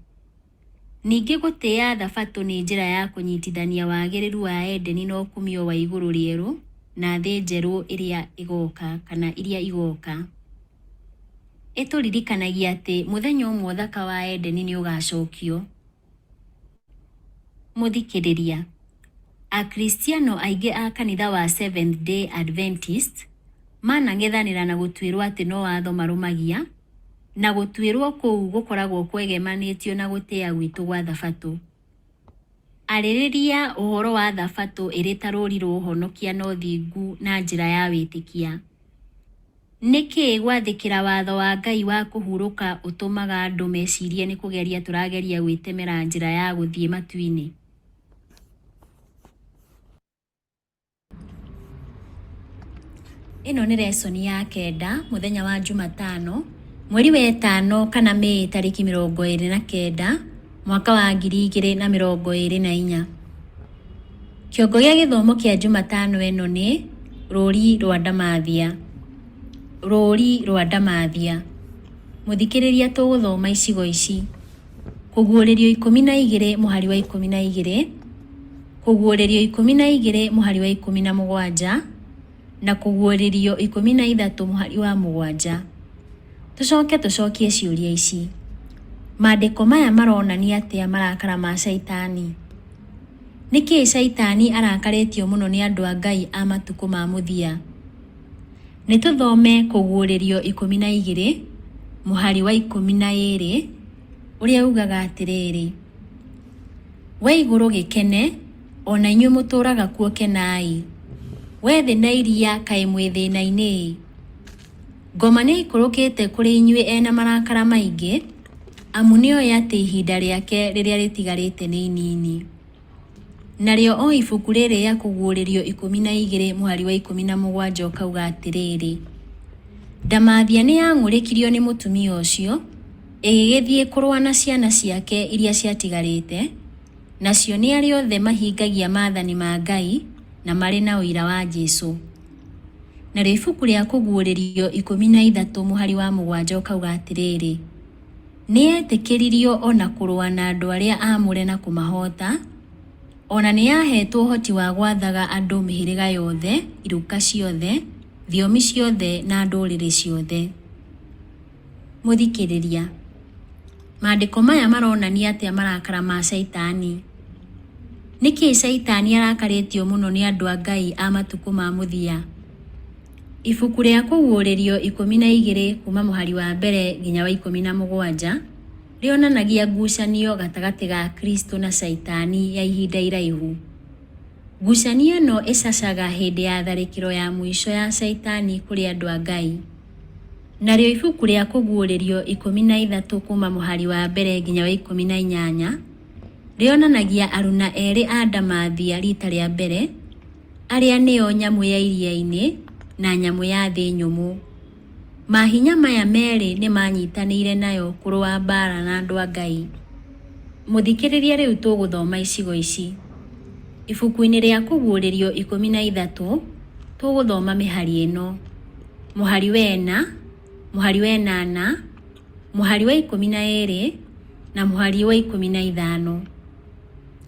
Ningĩ gũtĩa Thabatũ nĩ njĩra ya kũnyitithania wagĩrĩru wa Edeni na ũkumio wa igũrũ rĩerũ na thĩ njerũ ĩrĩa ĩgoka kana iria igoka. Ĩtũririkanagia atĩ mũthenya ũmwe ũthaka wa Edeni nĩ ũgacokio. Mũthikĩrĩria, Akristiano aingĩ a kanitha wa Seventh Day Adventist manang'ethanĩra na gũtuĩrwo atĩ no watho marũmagia, na gũtuĩrwo kũu gũkoragwo kwegemanĩtio na gũtĩa gwitũ gwa Thabatũ. Arĩrĩria ũhoro wa Thabatũ ĩrĩ ta rũũri rwa ũhonokia na ũthingu na njĩra ya wĩtĩkia. Nĩkĩ gwathĩkĩra watho wa Ngai wa kũhurũka ũtũmaga andũ mecirie nĩ kũgeria tũrageria gwĩtemera njĩra ya gũthiĩ matu-inĩ? Ĩno nĩ lesson ya kenda mũthenya wa Jumatano mweri wa ĩtano kana Mĩĩ tarĩki 29 mwaka wa 2024. Kĩongo gĩa gĩthomo kĩa Jumatano ĩno nĩ rũũri rwa Ndamathia. Rũũri rwa Ndamathia. Mũthikĩrĩria tũgũthoma icigo ici: Kũguũrĩrio 12 mũhari wa 12, Kũguũrĩrio 12 mũhari wa 17, na Kũguũrĩrio 13 mũhari wa 7. Tũcoke tũcokie ciũria ici: Maandĩko maya maronania atĩa marakara ma Shaitani? Nĩkĩ Shaitani arakarĩtio mũno nĩ andũ a Ngai a matukũ ma mũthia? Nĩ tũthome Kũguũrĩrio 12 mũhari wa 12 ũrĩa ugaga atĩrĩrĩ, Wee igũrũ gĩkene, o na inyuĩ mũtũũraga kuo kenai! Wee thĩ na iria kaĩ mwĩ thĩna-inĩ-ĩ! Ngoma nĩaikũrũkĩte kũrĩ inyuĩ e na marakara maingĩ, amu nĩoĩ atĩ ihinda rĩake rĩrĩa rĩtigarĩte nĩ inini. Narĩo o ibuku rĩrĩ rĩa Kũguũrĩrio 12 mũhari wa 17 ũkauga atĩrĩrĩ, Ndamathia nĩyang'ũrĩkirio nĩ mũtumia ũcio, ĩgĩgĩthiĩ kũrũa na ciana ciake iria ciatigarĩte, nacio nĩ arĩa othe mahingagia maathani ma Ngai na marĩ na ũira wa Jesu. Narĩo ibuku rĩa Kũguũrĩrio 13 mũhari wa 7 ũkauga atĩrĩrĩ, Nĩyetĩkĩririo o na kũrũa na andũ arĩa aamũre na kũmahoota, o na nĩyaheetwo ũhoti wa gwathaga andũ mĩhĩrĩga yothe, iruka ciothe, thiomi ciothe na ndũrĩrĩ ciothe. Mũthikĩrĩria, Maandĩko maya maronania atĩa marakara ma Shaitani? Nĩkĩ Shaitani arakarĩtio mũno nĩ andũ a Ngai a matukũ ma mũthia? Ibuku rĩa Kũguũrĩrio 12 kuuma mũhari wa mbere nginya wa 17 rĩonanagia ngucanio gatagatĩ ga Kristo na Shaitani ya ihinda iraihu. Ngucanio ĩno ĩcacaga hĩndĩ ya tharĩkĩro ya mũico ya Shaitani kũrĩ andũ a Ngai. Narĩo ibuku rĩa Kũguũrĩrio 13 kuuma mũhari wa mbere nginya wa 18 rĩonanagia aruna erĩ a ndamathia riita rĩa mbere, arĩa nĩo nyamũ ya iria-inĩ na nyamũ ya thĩ nyũmũ. Mahinya maya merĩ nĩ maanyitanĩire nayo kũrũa mbaara na andũ a Ngai. Mũthikĩrĩria rĩu tũgũthoma icigo ici. Ibuku-inĩ rĩa Kũguũrĩrio 13 tũgũthoma mĩhari ĩno: mũhari wa ĩna, mũhari wa ĩnana, mũhari wa 12 na mũhari wa 15.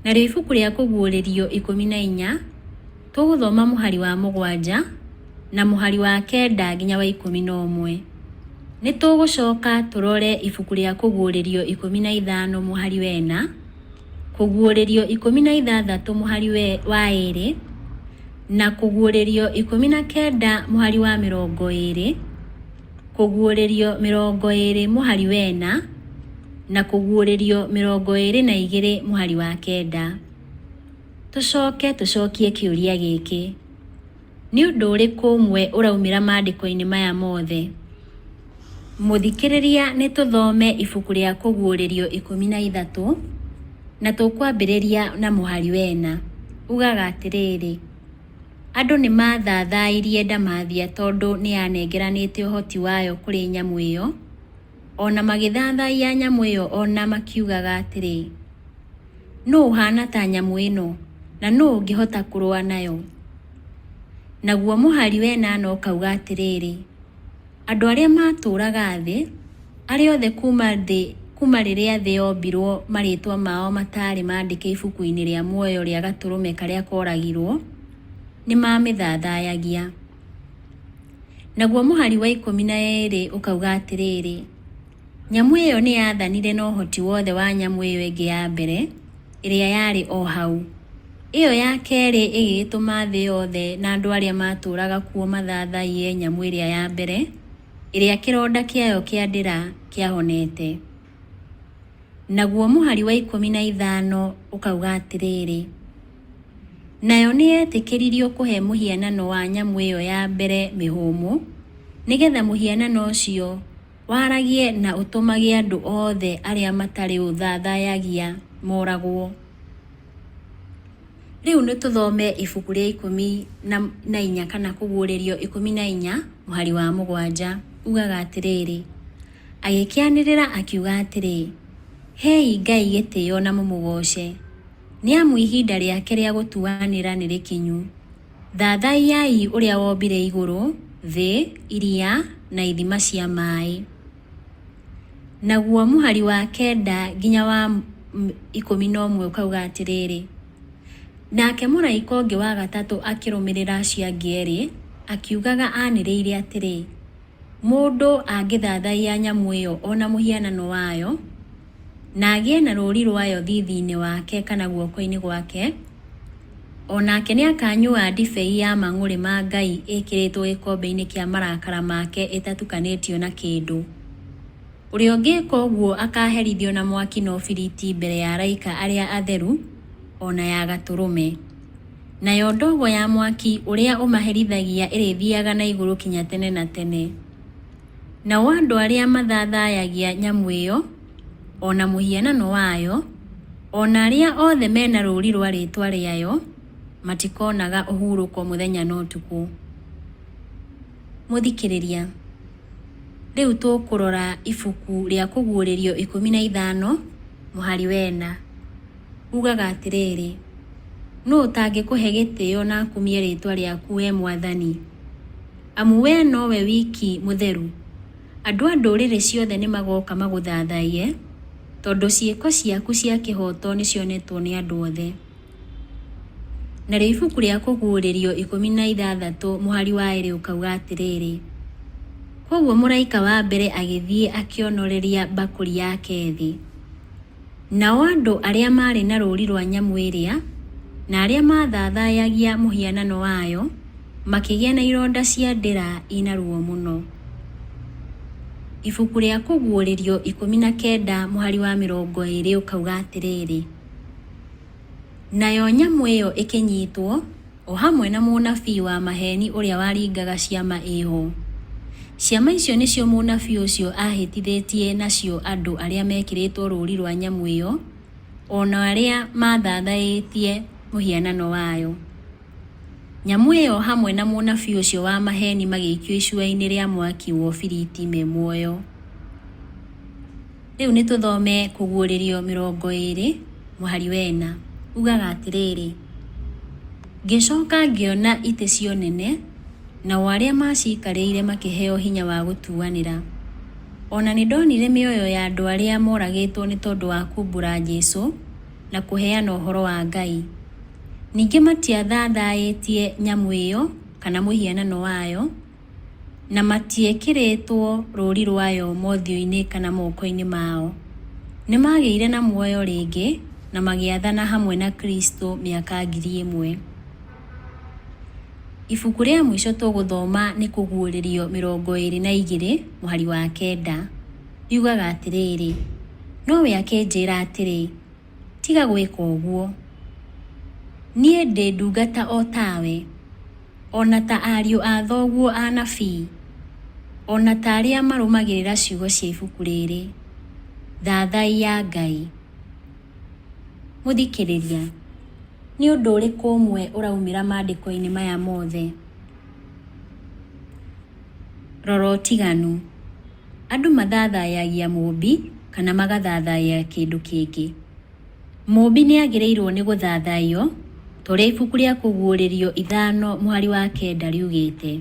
Narĩo ibuku rĩa Kũguũrĩrio 14 tũgũthoma mũhari wa 7 na mũhari wa 9 nginya wa 11. Nĩ tũgũcoka tũrore ibuku rĩa Kũguũrĩrio 15 mũhari wa 4, Kũguũrĩrio 16 mũhari wa 2, na Kũguũrĩrio 19 mũhari wa 20, Kũguũrĩrio 20 mũhari wa 4, na Kũguũrĩrio 22 mũhari wa 9. Tũcoke tũcokie kĩũria gĩkĩ: Nĩ ũndũ ũrĩkũ ũmwe ũraumĩra maandĩko-inĩ maya mothe? Mũthikĩrĩria nĩ tũthome ibuku rĩa Kũguũrĩrio 13 na tũkwambĩrĩria na mũhari wena. Ugaga atĩrĩrĩ, andũ nĩ mathathairie ndamathia tondũ nĩ yanengeranĩte ũhoti wayo kũrĩ nyamũ ĩyo, o na magĩthathaiya nyamũ ĩyo o na makiugaga atĩrĩ, nũũ ũhaana ta nyamũ ĩno, na nũũ ũngĩhota kũrũa nayo? Naguo mũhari wenana ũkauga atĩrĩrĩ, andũ arĩa matũũraga thĩ, arĩa othe kuuma rĩrĩa thĩ yombirwo marĩĩtwa mao mataarĩ maandĩke ibuku-inĩ rĩa muoyo rĩa Gatũrũme karĩa koragirwo, nĩ mamĩthathayagia. Naguo mũhari wa 12 ũkauga atĩrĩrĩ, nyamũ ĩyo nĩ yaathanire na ũhoti wothe wa nyamũ ĩyo ĩngĩ ya mbere, ĩrĩa yarĩ o hau. Ĩyo ya kerĩ ĩgĩgĩtũma thĩ yothe na andũ arĩa maatũũraga kuo mathathaiye nyamũ ĩrĩa ya mbere, ĩrĩa kĩronda kĩayo kĩa ndĩra kĩahonete. Naguo mũhari wa 15 ũkauga atĩrĩrĩ, nayo nĩ yetĩkĩririo kũhe mũhianano wa nyamũ ĩyo ya mbere mĩhũmũ, nĩgetha mũhianano ũcio waragie na ũtũmage andũ othe arĩa matarĩ ũthathayagia moragwo. Rĩu nĩ tũthome ibuku rĩa 14 kana Kũguũrĩrio 14 mũhari wa 7. Ugaga atĩrĩrĩ, agĩkĩanĩrĩra akiuga atĩrĩ, hei Ngai gĩtĩo na mũmũgooce, nĩ amu ihinda rĩake rĩa gũtuanĩra nĩ rĩkinyu. Thathaiyai ũrĩa wombire igũrũ, thĩ, iria na ithima cia maĩ. Naguo mũhari wa 9 nginya wa 11 ũkauga atĩrĩrĩ, nake mũraika ũngĩ wa gatatũ akĩrũmĩrĩra acio angĩ erĩ, akiugaga anĩrĩire atĩrĩ, mũndũ angĩthathaiya nyamũ ĩyo o na mũhianano wayo, na agĩe na rũũri rwayo thiithi-inĩ wake kana guoko-inĩ gwake, o nake nĩ akanyua ndibei ya mang'ũrĩ ma Ngai ĩkĩrĩtwo gĩkombe-inĩ kĩa marakara make ĩtatukanĩtio na kĩndũ. Ũrĩa ũngĩka ũguo akaaherithio na mwaki na ũbiriti mbere ya araika arĩa atheru o na ya Gatũrũme. Nayo ndogo ya mwaki ũrĩa ũmaherithagia ĩrĩthiaga na igũrũ kinya tene na tene. Nao andũ arĩa mathathayagia nyamũ ĩyo, o na mũhianano wayo, o na arĩa othe me na rũũri rwa rĩĩtwa rĩayo, matikonaga ũhurũko mũthenya na ũtukũ. Mũthikĩrĩria, rĩu tũkũrora ibuku rĩa Kũguũrĩrio 15 mũhari wena. Ugaga atĩrĩrĩ, nũũ ũtangĩkũhe gĩtĩo na akumie rĩĩtwa rĩaku we Mwathani? Amu we nowe wiki mũtheru. Andũ a ndũrĩrĩ ciothe nĩ magoka magũthathaiye, tondũ ciĩko ciaku cia kĩhooto nĩcionetwo nĩ andũ othe. Narĩo ibuku rĩa Kũguũrĩrio 16 mũhari wa 2 ũkauga atĩrĩrĩ, kwoguo mũraika wa mbere agĩthiĩ akĩonoreria mbakũri yake thĩ. Nao andũ arĩa maarĩ na rũũri rwa nyamũ ĩrĩa, na arĩa maathathayagia mũhianano wayo, makĩgĩa na ironda cia ndĩra ina ruo mũno. Ibuku rĩa Kũguũrĩrio 19 mũhari wa 20 ũkauga atĩrĩrĩ, nayo nyamũ ĩyo ĩkĩnyitwo, o hamwe na mũnabii wa maheeni ũrĩa waringaga ciama ĩho. Ciama icio nĩcio mũnabii ũcio aahĩtithĩtie nacio andũ arĩa mekĩrĩtwo rũũri rwa nyamũ ĩyo, o na arĩa maathathaĩtie mũhianano wayo. Nyamũ ĩyo hamwe na mũnabii ũcio wa maheeni magĩikio icua-inĩ rĩa mwaki wa ũbiriti me muoyo. Rĩu nĩ tũthome Kũguũrĩrio 20 mũhari wena. Ugaga atĩrĩrĩ, ngĩcoka ngĩona itĩ cia ũnene, nao arĩa macikarĩire makĩheo hinya wa gũtuanĩra. O na nĩ ndonire mĩoyo ya andũ arĩa moragĩtwo nĩ tondũ wa kumbũra Jesũ na kũheana ũhoro wa Ngai. Ningĩ matiathathaĩtie nyamũ ĩyo kana mũhianano wayo, na matiekĩrĩtwo rũũri rwayo mothiũ-inĩ kana moko-inĩ mao. Nĩ magĩire na muoyo rĩngĩ na magĩathana hamwe na Kristo mĩaka 1,000. Ibuku rĩa mũico tũgũthoma nĩ Kũguũrĩrio 22 mũhari wa 9. Riugaga atĩrĩrĩ, nowe akĩnjĩra atĩrĩ, tiga gwĩka ũguo. Niĩ ndĩ ndungata o tawe, o na ta ariũ a thoguo anabii, O na ta arĩa marũmagĩrĩra ciugo cia ibuku rĩrĩ. Thathaiya Ngai. Mũthikĩrĩria, nĩ ũndũ ũrĩkũ ũmwe ũraumĩra maandĩko-inĩ maya mothe? Rora ũtiganu. Andũ mathathayagia Mũũmbi kana magathathaiya kĩndũ kĩngĩ. Mũũmbi nĩ agĩrĩirwo nĩ gũthathaiyo ta ũrĩa ibuku rĩa Kũguũrĩrio ithano mũhari wa kenda riugĩte.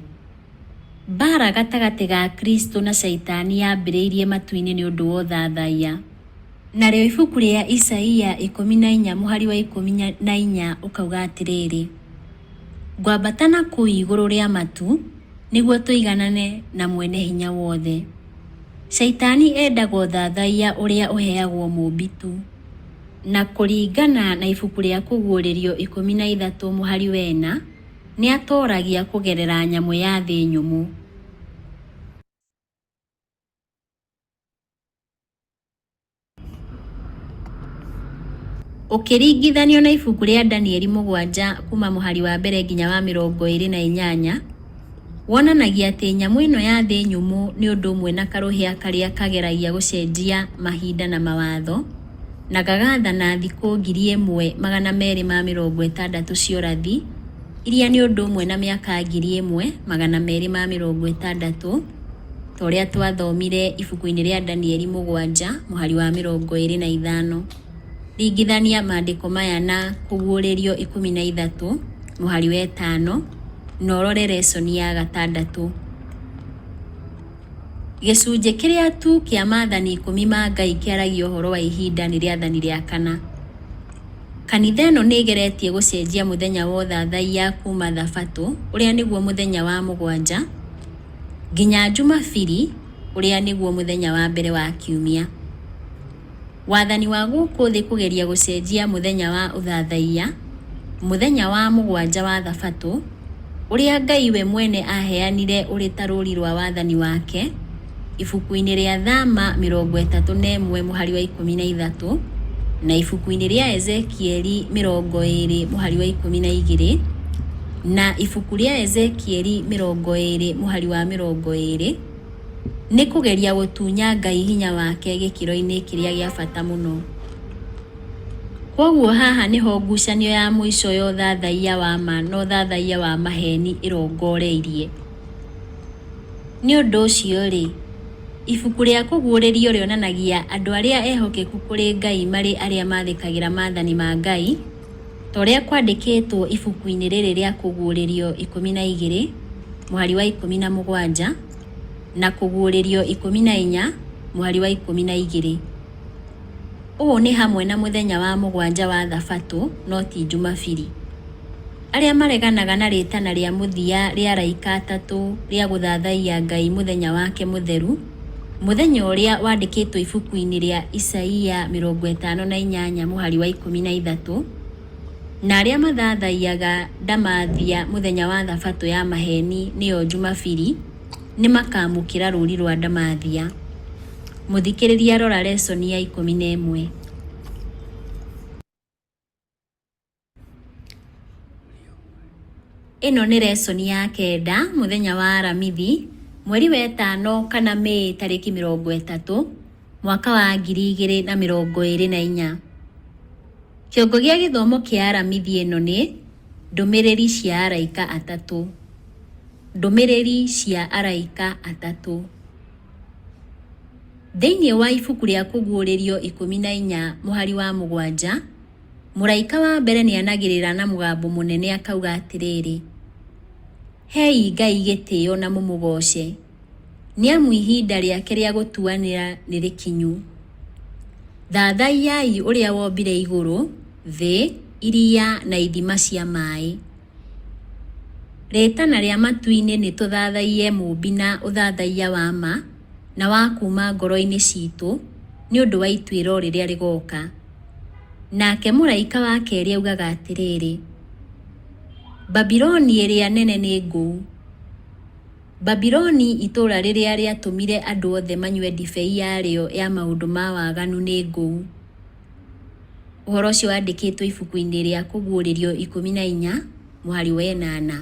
Mbaara gatagatĩ ga Kristo na Shaitani yambĩrĩirie matu-inĩ nĩ ũndũ wa ũthathaiya. Narĩo ibuku rĩa Isaia 14 mũhari wa 14 ũkauga atĩrĩrĩ, Ngwambata na kũu igũrũ rĩa matu, nĩguo tũiganane na Mwene-Hinya-Wothe. Shaitani endaga ũthathaiya ũrĩa ũheagwo Mũũmbi tu. Na kũringana na ibuku rĩa Kũguũrĩrio 13 mũhari wa ĩna, nĩ atooragia kũgerera nyamũ ya thĩ nyũmũ. Ũkĩringithanio na ibuku rĩa Danieli 7 kuuma mũhari wa mbere nginya wa 28, wonanagia atĩ nyamũ ĩno ya thĩ nyũmũ nĩ ũndũ ũmwe na karũhĩa karĩa kageragia gũcenjia mahinda na mawatho, na gagathana thikũ 1260 cia ũrathi, iria nĩ ũndũ ũmwe na mĩaka 1260, ta ũrĩa twathomire ibuku-inĩ rĩa Danieli 7 mũhari wa 25. Ringithania maandĩko maya na Kũguũrĩrio 13 mũhari wa ĩtano na ũrore lesson ya gatandatũ. Gĩcunjĩ kĩrĩa tu kĩa maathani ikũmi ma Ngai kĩaragia ũhoro wa ihinda nĩ rĩathani rĩa kana. Kanitha ĩno nĩ ĩgeretie gũcenjia mũthenya wa ũthathaiya kuuma Thabatũ, ũrĩa nĩguo mũthenya wa mũgwanja, nginya Jumabiri, ũrĩa nĩguo mũthenya wa mbere wa kiumia. Wathani wa gũkũ thĩ kũgeria gũcenjia mũthenya wa ũthathaiya, mũthenya wa mũgwanja wa Thabatũ, ũrĩa Ngai we mwene aaheanire ũrĩ ta rũũri rwa wathani wake, ibuku-inĩ rĩa Thama 31 mũhari wa 13, na ibuku-inĩ rĩa Ezekieli 20 mũhari wa 12, na ibuku rĩa Ezekieli 20 mũhari wa 20, Nĩ kũgeria gũtunya Ngai hinya wake gĩkĩro-inĩ kĩrĩa gĩa bata mũno. Kwoguo haha nĩho ngucanio ya mũico ya ũthathaiya wa ma na ũthathaiya wa maheeni ĩrongoreirie. Nĩ ũndũ ũcio-rĩ, ibuku rĩa Kũguũrĩrio rĩonanagia andũ arĩa ehokeku kũrĩ Ngai marĩ arĩa mathĩkagĩra maathani ma Ngai, Ta ũrĩa kwandĩkĩtwo ibuku-inĩ rĩrĩ rĩa Kũguũrĩrio 12, mũhari wa 17, na Kũguũrĩrio 14, mũhari wa 12. Ũũ nĩ hamwe na mũthenya wa mũgwanja wa Thabatũ, no ti Jumabiri. Arĩa mareganaga na rĩĩtana rĩa mũthia rĩa araika atatũ rĩa gũthathaiya Ngai mũthenya wake mũtheru, mũthenya ũrĩa wandĩkĩtwo ibuku-inĩ rĩa Isaia 58 mũhari wa 13, na arĩa mathathaiyaga ndamathia mũthenya wa Thabatũ ya maheeni nĩyo Jumabiri, nĩ makaamũkĩra rũũri rwa ndamathia. Mũthikĩrĩria rora lesson ya 11. Ĩno nĩ lesson ya kenda mũthenya wa Aramithi, mweri wa ĩtano kana Mĩĩ tarĩki 30, mwaka wa 2024. Kĩongo gĩa gĩthomo kĩa Aramithi ĩno nĩ, Ndũmĩrĩri cia Araika Atatũ. Ndũmĩrĩri cia Araika Atatũ. Thĩinĩ wa ibuku rĩa Kũguũrĩrio 14 mũhari wa mũgwanja, Mũraika wa mbere nĩanagĩrĩra na mũgambo mũnene akauga atĩrĩrĩ, Hei Ngai gĩtĩo na mũmũgooce, nĩ amu ihinda rĩake rĩa gũtuanĩra nĩ rĩkinyu. Thathaiyai ũrĩa wombire igũrũ, thĩ, iria na ithima cia maĩ. Rĩĩtana rĩa matu-inĩ nĩ tũthathaiye Mũũmbi na ũthathaiya wa ma na wa kuuma ngoro-inĩ citũ nĩ ũndũ wa ituĩro rĩrĩa rĩgoka. Nake mũraika wa kerĩ augaga atĩrĩrĩ, Babuloni ĩrĩa nene nĩ ngũu! Babuloni itũũra rĩrĩa rĩatũmire andũ othe manyue ndibei yarĩo ya maũndũ ma waganu nĩ ngũu! Ũhoro ũcio wandĩkĩtwo ibuku-inĩ rĩa Kũguũrĩrio 14, mũhari wa ĩnana.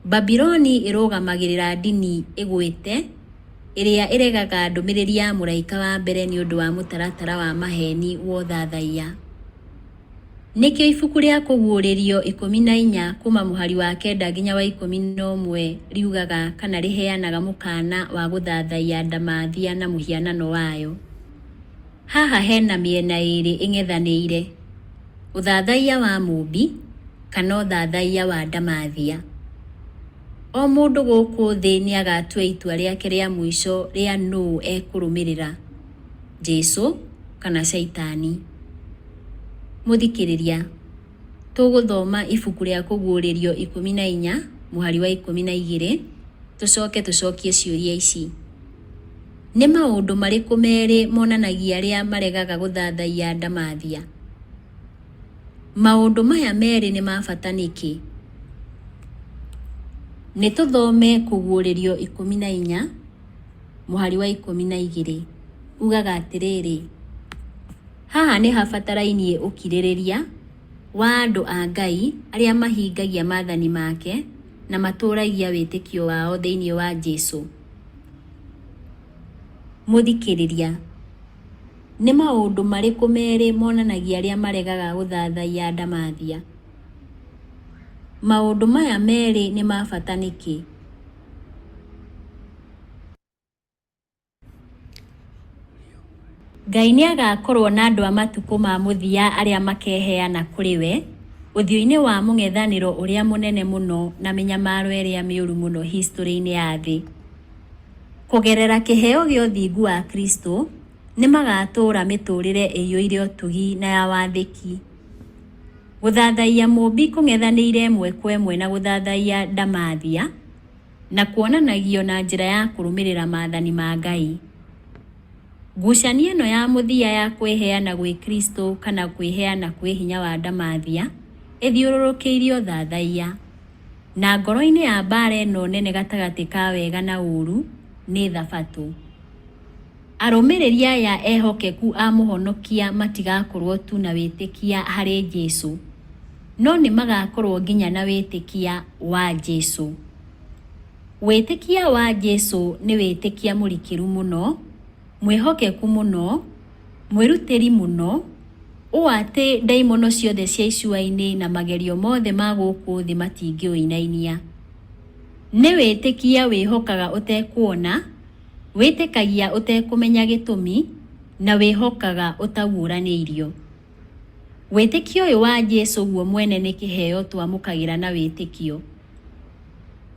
Babuloni ĩrũgamagĩrĩra ndini ĩgwĩte ĩrĩa ĩregaga ndũmĩrĩri ya mũraika wa mbere nĩ ũndũ wa mũtaratara wa maheeni wa ũthathaiya. Nĩkĩo ibuku rĩa Kũguũrĩrio 14 kuuma mũhari wa 9 nginya wa 11 riugaga kana rĩheanaga mũkaana wa gũthathaiya ndamathia na mũhianano wayo. Haha hena mĩena ĩĩrĩ ĩng'ethanĩire, ũthathaiya wa Mũũmbi kana ũthathaiya wa ndamathia. O mũndũ gũkũ thĩ nĩ agatua itua rĩake rĩa mũico rĩa nũũ ekũrũmĩrĩra, Jesu kana Shaitani. Mũthikĩrĩria, tũgũthoma ibuku rĩa Kũguũrĩrio 14 mũhari wa 12 tũcoke tũcokie ciũria ici. Nĩ maũndũ marĩkũ merĩ monanagia arĩa maregaga gũthathaiya ndamathia? Maũndũ maya merĩ nĩ ma bata nĩkĩ? Nĩ tũthome Kũguũrĩrio 14 mũhari wa 12 ugaga atĩrĩrĩ, haha nĩ habatarainie ũkirĩrĩria wa andũ a Ngai arĩa mahingagia maathani make na matũũragia wĩtĩkio wao thĩinĩ wa Jesu. Mũthikĩrĩria, nĩ maũndũ marĩkũ merĩ monanagia arĩa maregaga gũthathaiya ndamathia? Maũndũ maya merĩ nĩ ma bata nĩkĩ? Ngai nĩ agaakorũo na andũ a matukũ ma mũthia arĩa makeheana kũrĩ we ũthiũ-inĩ wa mũng'ethanĩro ũrĩa mũnene mũno na mĩnyamaro ĩrĩa mĩũru mũno historĩ-inĩ ya thĩ. Kũgerera kĩheo gĩa ũthingu wa Kristo, nĩ magaatũũra mĩtũũrĩre ĩiyũire ũtugi na ya wathĩki. Gũthathaiya Mũũmbi kũng'ethanĩire ĩmwe kwa ĩmwe na gũthathaiya ndamathia, na kuonanagio na njĩra ya kũrũmĩrĩra maathani ma Ngai. Ngucanio ĩno ya mũthia ya kwĩheana gwĩ Kristo kana kwĩheana kwĩ hinya wa ndamathia ĩthiũrũrũkĩirie ũthathaiya. Na ngoro-inĩ ya mbaara ĩno nene gatagatĩ ka wega na ũũru nĩ Thabatũ. Arũmĩrĩri aya ehokeku a Mũhonokia matigakorwo tu na wĩtĩkia harĩ Jesu, no nĩ magakorwo nginya na wĩtĩkia wa Jesu. Wĩtĩkia wa Jesu nĩ wĩtĩkia mũrikĩru mũno, mwĩhokeku mũno, mwĩrutĩri mũno, ũũ atĩ ndaimono ciothe cia icua-inĩ na magerio mothe ma gũkũ thĩ matingĩũinainia. Nĩ wĩtĩkia wĩhokaga ũtekuona, wĩtĩkagia ũtekũmenya gĩtũmi, na wĩhokaga ũtaguũranĩirio. Wĩtĩkio ũyũ wa Jesu guo mwene nĩ kĩheo twamũkagĩra na wĩtĩkio.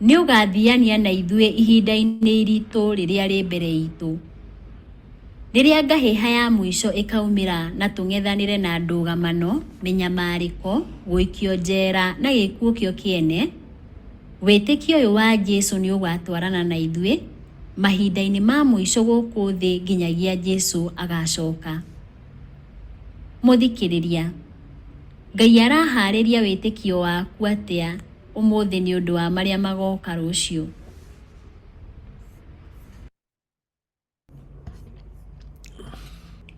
Nĩ ũgathiania na ithuĩ ihinda-inĩ iritũ rĩrĩa rĩ mbere itũ. Rĩrĩa ngahĩha ya mũico ĩkaumĩra na tũng'ethanĩre na ndũgamano, mĩnyamarĩko, gũikio njera na gĩkuũ kĩo kĩene, wĩtĩkio ũyũ wa Jesu nĩ ũgatwarana na ithuĩ mahinda-inĩ ma mũico gũkũ thĩ nginyagia Jesu agacoka. Mũthikĩrĩria, Ngai araharĩria wĩtĩkio waku atĩa ũmũthĩ nĩ ũndũ wa marĩa magoka rũciũ?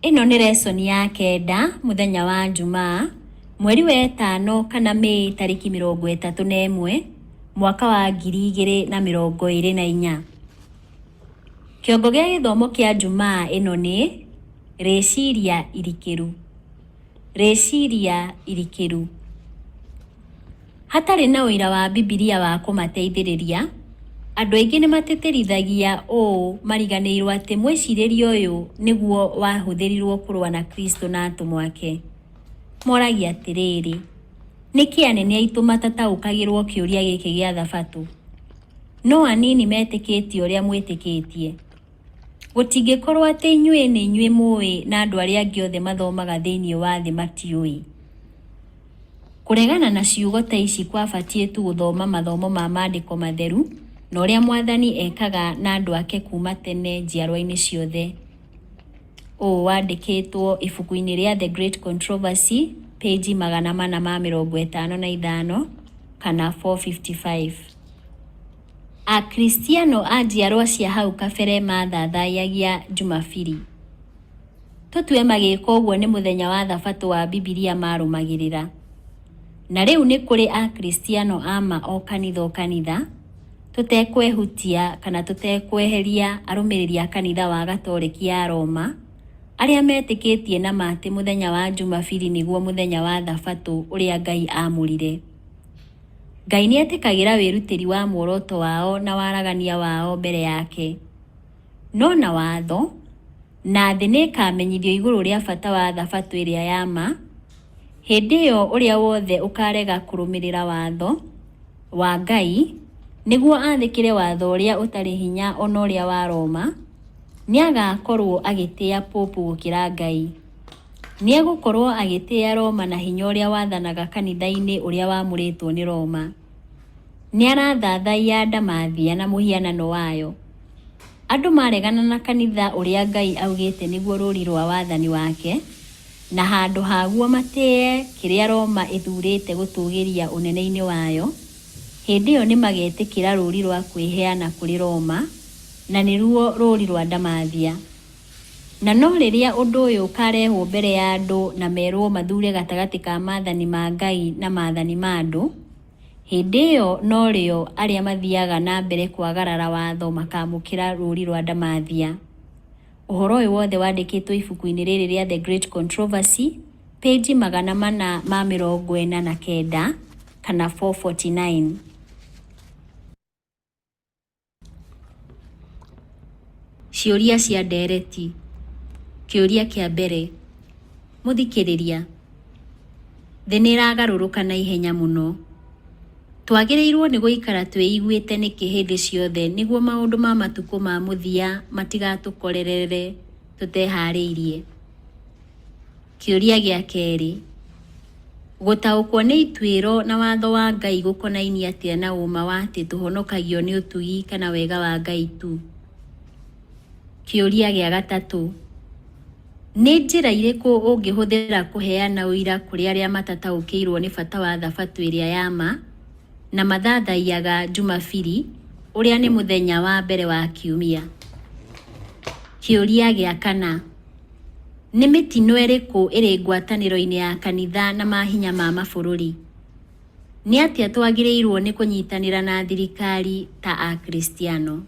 Ĩno nĩ lesson ya kenda mũthenya wa Njumaa mweri wa ĩtano kana Mĩĩ tarĩki 31 mwaka wa 2024. Kĩongo gĩa gĩthomo kĩa Njumaa ĩno nĩ rĩciria irikĩru. Rĩciria irikĩru. Hatarĩ na ũira wa Bibilia wa kũmateithĩrĩria, andũ aingĩ nĩ matĩtĩrithagia ũũ mariganĩirũo atĩ mwĩcirĩrie ũyũ nĩguo wahũthĩrirũo kũrũa na Kristo na atũmwo ake. Moragia atĩrĩrĩ, nĩkĩ anene aitũ matataũkagĩrũo kĩũria gĩkĩ gĩa Thabatũ? No anini metĩkĩtie ũrĩa mwĩtĩkĩtie. Gũtingĩkorũo atĩ inyuĩ nĩ inyuĩ mũĩ na andũ arĩa angĩ othe mathomaga thĩinĩ wa thĩ matiũĩ. Kũregana na ciugo ta ici kwabatiĩ tu gũthoma mathomo ma maandĩko matheru na ũrĩa Mwathani ekaga na andũ ake kuuma tene njiarwa-inĩ ciothe. Ũũ wandĩkĩtwo ibuku-inĩ rĩa The Great Controversy, page 455 kana 455. Akristiano a njiarwa cia hau kabere maathathayagia Jumabiri. Tũtue magĩka ũguo nĩ mũthenya wa Thabatũ wa Bibilia marũmagĩrĩra. Na rĩu nĩ kũrĩ Akristiano a ma o kanitha o kanitha, Tũtekwehutia kana tũtekweheria arũmĩrĩri a kanitha wa Gatoreki ya Roma, arĩa metĩkĩtie na ma atĩ mũthenya wa Jumabiri nĩguo mũthenya wa Thabatũ ũrĩa Ngai aamũrire. Ngai nĩ etĩkagĩra wĩrutĩri wa muoroto wao na waragania wao mbere yake. No na watho, na thĩ nĩ ĩkaamenyithio igũrũ rĩa bata wa Thabatũ ĩrĩa ya ma, hĩndĩ ĩyo ũrĩa wothe ũkaarega kũrũmĩrĩra watho wa Ngai nĩguo athĩkĩre watho ũrĩa ũtarĩ hinya o na ũrĩa wa Roma, nĩ agaakorũo agĩtĩa Popu gũkĩra Ngai. Nĩ egũkorũo agĩtĩa Roma na hinya ũrĩa wathanaga kanitha-inĩ ũrĩa wamũrĩtwo nĩ Roma. Nĩ arathathaiya ndamathia na mũhianano wayo. Andũ maregana na kanitha ũrĩa Ngai augĩte nĩguo rũri rwa wathani wake, na handũ haguo matĩe kĩrĩa Roma ĩthuurĩte gũtũũgĩria ũnene-inĩ wayo, hĩndĩ ĩyo nĩ magetĩkĩra rũri rwa kwĩheana kũrĩ Roma, na nĩruo rũri rwa ndamathia. Na no rĩrĩa ũndũ ũyũ ũkaarehwo mbere ya andũ na merũo mathuure gatagatĩ ka maathani ma Ngai na maathani ma andũ, hĩndĩ ĩyo norĩo arĩa mathiaga na mbere kwagarara watho makaamũkĩra rũũri rwa ndamathia. Ũhoro ũyũ wothe wandĩkĩtwo ibuku-inĩ rĩrĩ rĩa The Great Controversy, pĩnji 449 kana 449. Ciũria cia ndereti. Kĩũria kĩa mbere. Mũthikĩrĩria, thĩ nĩ ĩragarũrũka na ihenya mũno. Twagĩrĩirũo nĩ gũikara twĩiguĩte nĩkĩ hĩndĩ ciothe nĩguo maũndũ ma matukũ ma mũthia matigatũkorerere tũteharĩirie? Kĩũria gĩa kerĩ. Gũtaũkwo nĩ ituĩro na watho wa Ngai gũkonainie atĩa na ũũma wa atĩ tũhonokagio nĩ ũtugi kana wega wa Ngai tu? Kĩũria gĩa gatatũ. Nĩ njĩra irĩkũ ũngĩhũthĩra kũheana ũira kũrĩ arĩa matataũkĩirũo nĩ bata wa Thabatũ ĩrĩa ya ma na mathathaiyaga Jumabiri, ũrĩa nĩ mũthenya wa mbere wa kiumia? Kĩũria gĩa kana. Nĩ mĩtino ĩrĩkũ ĩrĩ ngwatanĩro-inĩ ya kanitha na mahinya ma mabũrũri? Nĩ atĩa twagĩrĩirũo nĩ kũnyitanĩra na thirikari ta Akristiano?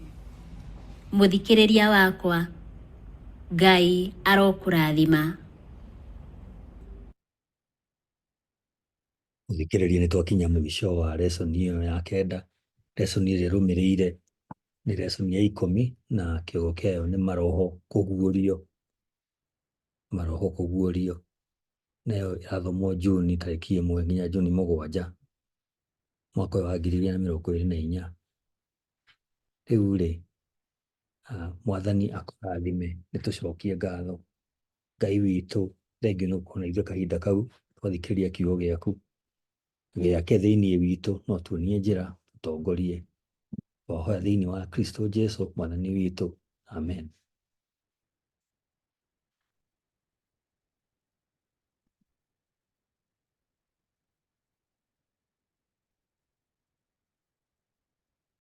Mũthikĩrĩria wakwa, Ngai arokũrathima. Mũthikĩrĩria nĩ twakinya mũico wa lesson ĩyo ya kenda. Lesson ĩrĩa ĩrũmĩrĩire nĩ lesson ya ikũmi na kĩogo kĩayo nĩ maroho kũguũrio. Maroho kũguũrio. Nayo ĩrathomwo Juni tarĩki 1 nginya Juni 7 mwaka ũyũ wa 2024. Rĩu rĩ, Mwathani akũrathime, nĩ tũcokie ngatho. Ngai witũ, thengiũ nĩ gũkorwo na ithuĩ kahinda kau twathikĩrĩria kiugo gĩaku. Gĩake thĩinĩ witũ no tuonie njĩra, tũtongorie. Twahoya thĩinĩ wa Kristo Jesu mwathani witũ. Amen.